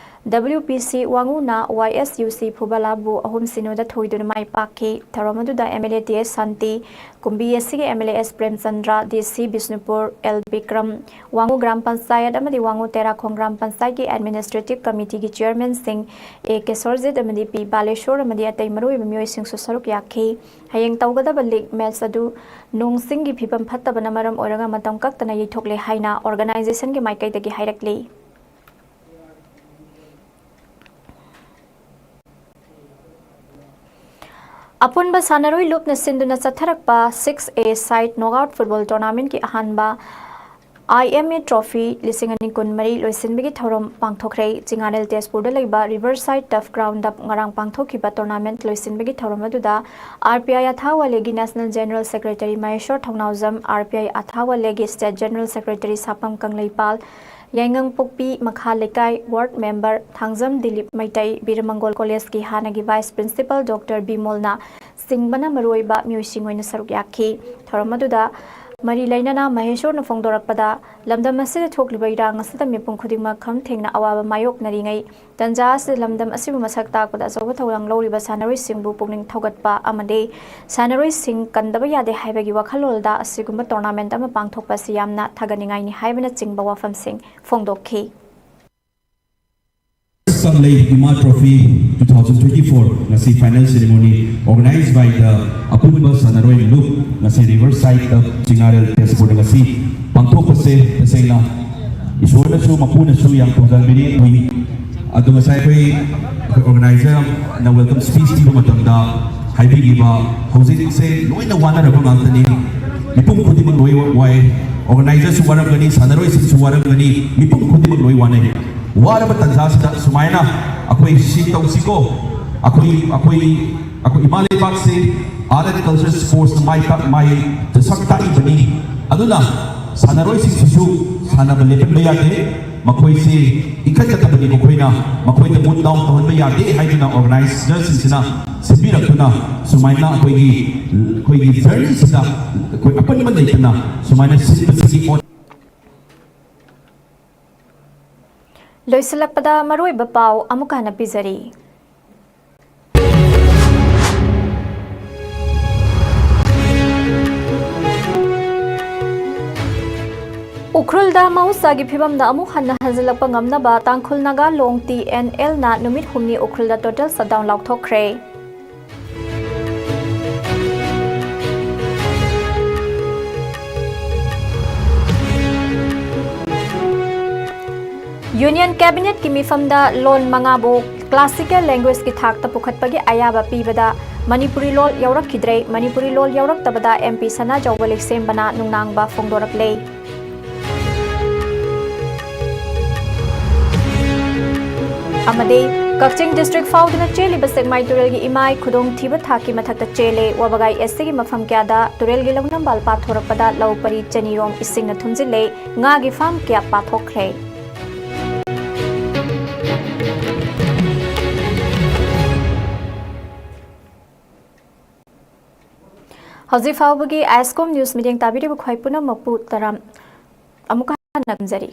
W P C ꯋꯥꯉꯨꯅ Y S U C ꯐꯨꯕꯂꯥꯕꯨ ꯑꯍꯨꯝ ꯁꯤꯅꯣꯗ ꯊꯣꯏꯗꯨꯅ ꯃꯥꯏ ꯄꯥꯛꯈꯤ꯫ ꯊꯧꯔꯝ ꯑꯗꯨꯗ M L A T S ꯁꯥꯟꯇꯤ, ꯀꯨꯝꯕꯤ ꯑꯁꯤꯒꯤ M L A S Premchandra, D C Bishnupur, L Bikram, Wangoo gram panchayat ꯑꯃꯗꯤ ꯋꯥꯉꯨ ꯇꯦꯔꯥꯈꯣꯡ ꯒ꯭ꯔꯥꯝ ꯄꯟꯆꯥꯌꯠꯀꯤ administrative committeeꯒꯤ chairmanꯁꯤꯡ A ꯀꯦꯁꯣꯔꯖꯤꯠ ꯑꯃꯗꯤ P ꯕꯥꯂꯦꯁꯣꯔ ꯑꯃꯗꯤ ꯑꯇꯩ ꯃꯔꯨꯑꯣꯏꯕ ꯃꯤꯑꯣꯏꯁꯤꯡꯁꯨ ꯁꯔꯨꯛ ꯌꯥꯈꯤ꯫ ꯍꯌꯦꯡ ꯇꯧꯒꯗꯕ league match ꯑꯗꯨ ꯅꯣꯡ ꯆꯤꯡꯒꯤ ꯐꯤꯕꯝ ꯐꯠꯇꯕꯅ ꯃꯔꯝ ꯑꯣꯏꯔꯒ ꯃꯇꯝ ꯀꯛꯇꯅ ꯌꯩꯊꯣꯛꯂꯦ ꯍꯥꯏꯅ organizationꯒꯤ ꯃꯥꯏꯀꯩꯗꯒꯤ ꯍꯥꯏꯔꯛꯂꯤ꯫ ꯑꯄꯨꯟꯕ ꯁꯥꯟꯅꯔꯣꯏ ꯂꯨꯞꯅ ꯁꯤꯟꯗꯨꯅ ꯆꯠꯊꯔꯛꯄ six A side knockout football tournamentꯀꯤ ꯑꯍꯥꯟꯕ I M A Trophy ꯂꯤꯁꯤꯡ ꯑꯅꯤ ꯀꯨꯟꯃꯔꯤ ꯂꯣꯏꯁꯤꯟꯕꯒꯤ ꯊꯧꯔꯝ ꯄꯥꯡꯊꯣꯛꯈ꯭ꯔꯦ꯫ ꯆꯤꯉꯥꯔꯦꯜ ꯇꯦꯖꯄꯨꯔꯗ ꯂꯩꯕ Riverside Turf Groundꯗ ꯉꯔꯥꯡ ꯄꯥꯡꯊꯣꯛꯈꯤꯕ tournament ꯂꯣꯏꯁꯤꯟꯕꯒꯤ ꯊꯧꯔꯝ ꯑꯗꯨꯗ R P I ꯑꯊꯥꯋꯥꯂꯦꯒꯤ National General Secretary Mysore Thounaojam, R P I ꯑꯊꯥꯋꯥꯂꯦꯒꯤ State General Secretary ꯁꯥꯄꯝ ꯀꯪꯂꯩꯄꯥꯜ, ꯌꯥꯏꯉꯪꯄꯣꯛꯄꯤ ꯃꯈꯥ ꯂꯩꯀꯥꯏ ward member ꯊꯥꯡꯖꯝ ꯗꯤꯂꯤꯞ ꯃꯩꯇꯩ, ꯕꯤꯔꯃꯪꯒꯣꯜ ꯀꯣꯂꯦꯖꯀꯤ ꯍꯥꯟꯅꯒꯤ vice principal Doctor ꯕꯤꯃꯣꯜꯅ ꯆꯤꯡꯕꯅ ꯃꯔꯨꯑꯣꯏꯕ ꯃꯤꯑꯣꯏꯁꯤꯡ ꯑꯣꯏꯅ ꯁꯔꯨꯛ ꯌꯥꯈꯤ꯫ ꯊꯧꯔꯝ ꯑꯗꯨꯗ ꯃꯔꯤ ꯂꯩꯅꯅ ꯃꯍꯦꯁꯣꯔꯅ ꯐꯣꯡꯗꯣꯔꯛꯄꯗ, ꯂꯝꯗꯝ ꯑꯁꯤꯗ ꯊꯣꯛꯂꯤꯕ ꯏꯔꯥꯡ ꯑꯁꯤꯗ ꯃꯤꯄꯨꯝ ꯈꯨꯗꯤꯡꯃꯛ ꯈꯝ ꯊꯦꯡꯅ ꯑꯋꯥꯕ ꯃꯥꯌꯣꯛꯅꯔꯤꯉꯩ ꯇꯟꯖꯥ ꯑꯁꯤꯗ ꯂꯝꯗꯝ ꯑꯁꯤꯕꯨ ꯃꯁꯛ ꯇꯥꯛꯄꯗ ꯑꯆꯧꯕ ꯊꯧꯗꯥꯡ ꯂꯧꯔꯤꯕ ꯁꯥꯟꯅꯔꯣꯏꯁꯤꯡꯕꯨ ꯄꯨꯛꯅꯤꯡ ꯊꯧꯒꯠꯄ ꯑꯃꯗꯤ ꯁꯥꯟꯅꯔꯣꯏꯁꯤꯡ ꯀꯟꯗꯕ ꯌꯥꯗꯦ ꯍꯥꯏꯕꯒꯤ ꯋꯥꯈꯜꯂꯣꯟꯗ ꯑꯁꯤꯒꯨꯝꯕ tournament ꯑꯃ ꯄꯥꯡꯊꯣꯛꯄ ꯑꯁꯤ ꯌꯥꯝꯅ ꯊꯥꯒꯠꯅꯤꯡꯉꯥꯏꯅꯤ ꯍꯥꯏꯕꯅꯆꯤꯡꯕ ꯋꯥꯐꯝꯁꯤꯡ ꯐꯣꯡꯗꯣꯛꯈꯤ꯫ ꯀꯪꯂꯩ ꯏꯃꯥ Trophy two thousand twenty-four ꯉꯁꯤ final ceremony organized by the ꯑꯄꯨꯟꯕ ꯁꯥꯟꯅꯔꯣꯏ ꯂꯨꯞ ꯉꯁꯤ Riverside Turf ꯆꯤꯉꯥꯔꯦꯜ ꯇꯦꯖꯄꯨꯔꯗ ꯉꯁꯤ ꯄꯥꯡꯊꯣꯛꯄꯁꯦ ꯇꯁꯦꯡꯅ ꯏꯁꯣꯔꯅꯁꯨ ꯃꯄꯨꯅꯁꯨ ꯌꯥꯝ ꯊꯧꯖꯥꯜꯕꯤꯔꯤ꯫ ꯑꯗꯣ ꯉꯁꯥꯏ ꯑꯩꯈꯣꯏ, ꯑꯩꯈꯣꯏ organizerꯅ welcome speech ꯄꯤꯕ ꯃꯇꯝꯗ ꯍꯥꯏꯕꯤꯈꯤꯕ, ꯍꯧꯖꯤꯛꯁꯦ ꯂꯣꯏꯅ ꯋꯥꯅꯔꯕ ꯉꯥꯛꯇꯅꯤ꯫ ꯃꯤꯄꯨꯝ ꯈꯨꯗꯤꯡꯃꯛ ꯂꯣꯏ ꯋꯥꯏ꯫ Organizerꯁꯨ ꯋꯥꯔꯝꯒꯅꯤ, ꯁꯥꯟꯅꯔꯣꯏꯁꯤꯡꯁꯨ ꯋꯥꯔꯝꯒꯅꯤ, ꯃꯤꯄꯨꯝ ꯈꯨꯗꯤꯡꯃꯛ ꯂꯣꯏ ꯋꯥꯅꯩ꯫ ꯋꯥꯔꯕ ꯇꯥꯟꯖꯥꯁꯤꯗ ꯁꯨꯃꯥꯏꯅ ꯑꯩꯈꯣꯏ ꯁꯤ ꯇꯧꯁꯤꯀꯣ, ꯑꯩꯈꯣꯏ, ꯑꯩꯈꯣꯏ, ꯑꯩꯈꯣꯏ ꯏꯃꯥ ꯂꯩꯕꯥꯛꯁꯤ Art and Culture Sportsꯅ ꯃꯥꯏ ꯄꯥꯛ-, ꯃꯥꯏ ꯁꯛ ꯇꯥꯛꯏꯕꯅꯤ꯫ ꯑꯗꯨꯅ ꯁꯥꯟꯅꯔꯣꯏꯁꯤꯡꯁꯤꯁꯨ ꯁꯥꯟꯅꯕ ꯂꯦꯞꯍꯟꯕ ꯌꯥꯗꯦ꯫ ꯃꯈꯣꯏꯁꯤ ꯏꯟꯈꯠꯀꯗꯕꯅꯤ, ꯃꯈꯣꯏꯅ, ꯃꯈꯣꯏꯗ mood down ꯇꯧꯍꯟꯕ ꯌꯥꯗꯦ ꯍꯥꯏꯗꯨꯅ organizerꯁꯤꯡꯁꯤꯅ ꯁꯤꯟꯕꯤꯔꯛꯇꯨꯅ ꯁꯨꯃꯥꯏꯅ ꯑꯩꯈꯣꯏꯒꯤ, ꯑꯩꯈꯣꯏꯒꯤ journeyꯁꯤꯗ ꯑꯩꯈꯣꯏ ꯑꯄꯟꯕ ꯂꯩꯇꯅ ꯁꯨꯃꯥꯏꯅ ꯁꯤꯟꯕꯁꯤꯒꯤ ꯑꯣꯟ- ꯂꯣꯏꯁꯤꯜꯂꯛꯄꯗ ꯃꯔꯨꯑꯣꯏꯕ ꯄꯥꯎ ꯑꯃꯨꯛꯀ ꯍꯟꯅ ꯄꯤꯖꯔꯤ꯫ ꯎꯈ꯭ꯔꯨꯜꯗ ꯃꯍꯧꯁꯥꯒꯤ ꯐꯤꯕꯝꯗ ꯑꯃꯨꯛ ꯍꯟꯅ ꯍꯟꯖꯤꯜꯂꯛꯄ ꯉꯝꯅꯕ ꯇꯥꯡꯈꯨꯜ ꯅꯥꯒꯥ ꯂꯣꯡ ꯇꯤ ꯑꯦꯟ ꯑꯦꯜꯅ ꯅꯨꯃꯤꯠ ꯍꯨꯝꯅꯤ ꯎꯈ꯭ꯔꯨꯜꯗ total shutdown ꯂꯥꯎꯊꯣꯛꯈ꯭ꯔꯦ꯫ Union Cabinet ꯀꯤ ꯃꯤꯐꯝꯗ ꯂꯣꯟ ꯃꯉꯥꯕꯨ classical language ꯀꯤ ꯊꯥꯛꯇ ꯄꯨꯈꯠꯄꯒꯤ ꯑꯌꯥꯕ ꯄꯤꯕꯗ ꯃꯅꯤꯄꯨꯔꯤ ꯂꯣꯜ ꯌꯥꯎꯔꯛꯈꯤꯗ꯭ꯔꯦ꯫ ꯃꯅꯤꯄꯨꯔꯤ ꯂꯣꯜ ꯌꯥꯎꯔꯛꯇꯕꯗ M P ꯁꯅꯥꯖꯥꯎꯕ ꯂꯩꯁꯦꯝꯕꯅ ꯅꯨꯡꯅꯥꯡꯕ ꯐꯣꯡꯗꯣꯔꯛꯂꯦ꯫ ꯑꯃꯗꯤ ꯀꯛꯆꯤꯡ district ꯐꯥꯎꯗꯨꯅ ꯆꯦꯜꯂꯤꯕ ꯁꯦꯛꯃꯥꯏ ꯇꯨꯔꯦꯜꯒꯤ ꯏꯃꯥꯏ ꯈꯨꯗꯣꯡꯊꯤꯕ ꯊꯥꯛꯀꯤ ꯃꯊꯛꯇ ꯆꯦꯜꯂꯦ꯫ ꯋꯥꯕꯒꯥꯏ S C ꯒꯤ ꯃꯐꯝ ꯀꯌꯥꯗ ꯇꯨꯔꯦꯜꯒꯤ ꯂꯧꯅꯝꯕꯥꯜ ꯄꯥꯊꯣꯔꯛꯄꯗ ꯂꯧ ꯄꯔꯤ ꯆꯅꯤꯔꯣꯝ ꯏꯁꯤꯡꯅ ꯊꯨꯝꯖꯤꯜꯂꯦ꯫ ꯉꯥꯒꯤ farm ꯀꯌꯥ ꯄꯥꯊꯣꯛꯈ꯭ꯔꯦ꯫ ꯍꯧꯖꯤꯛ ꯐꯥꯎꯕꯒꯤ ISCOM news ꯃꯤꯠꯌꯦꯡ ꯇꯥꯕꯤꯔꯤꯕ ꯈ꯭ꯋꯥꯏ ꯄꯨꯝꯅꯃꯛꯄꯨ ꯇꯔꯥꯝ ꯑꯃꯨꯛꯀ ꯍꯟꯅ ꯈꯨꯔꯨꯝꯖꯔꯤ꯫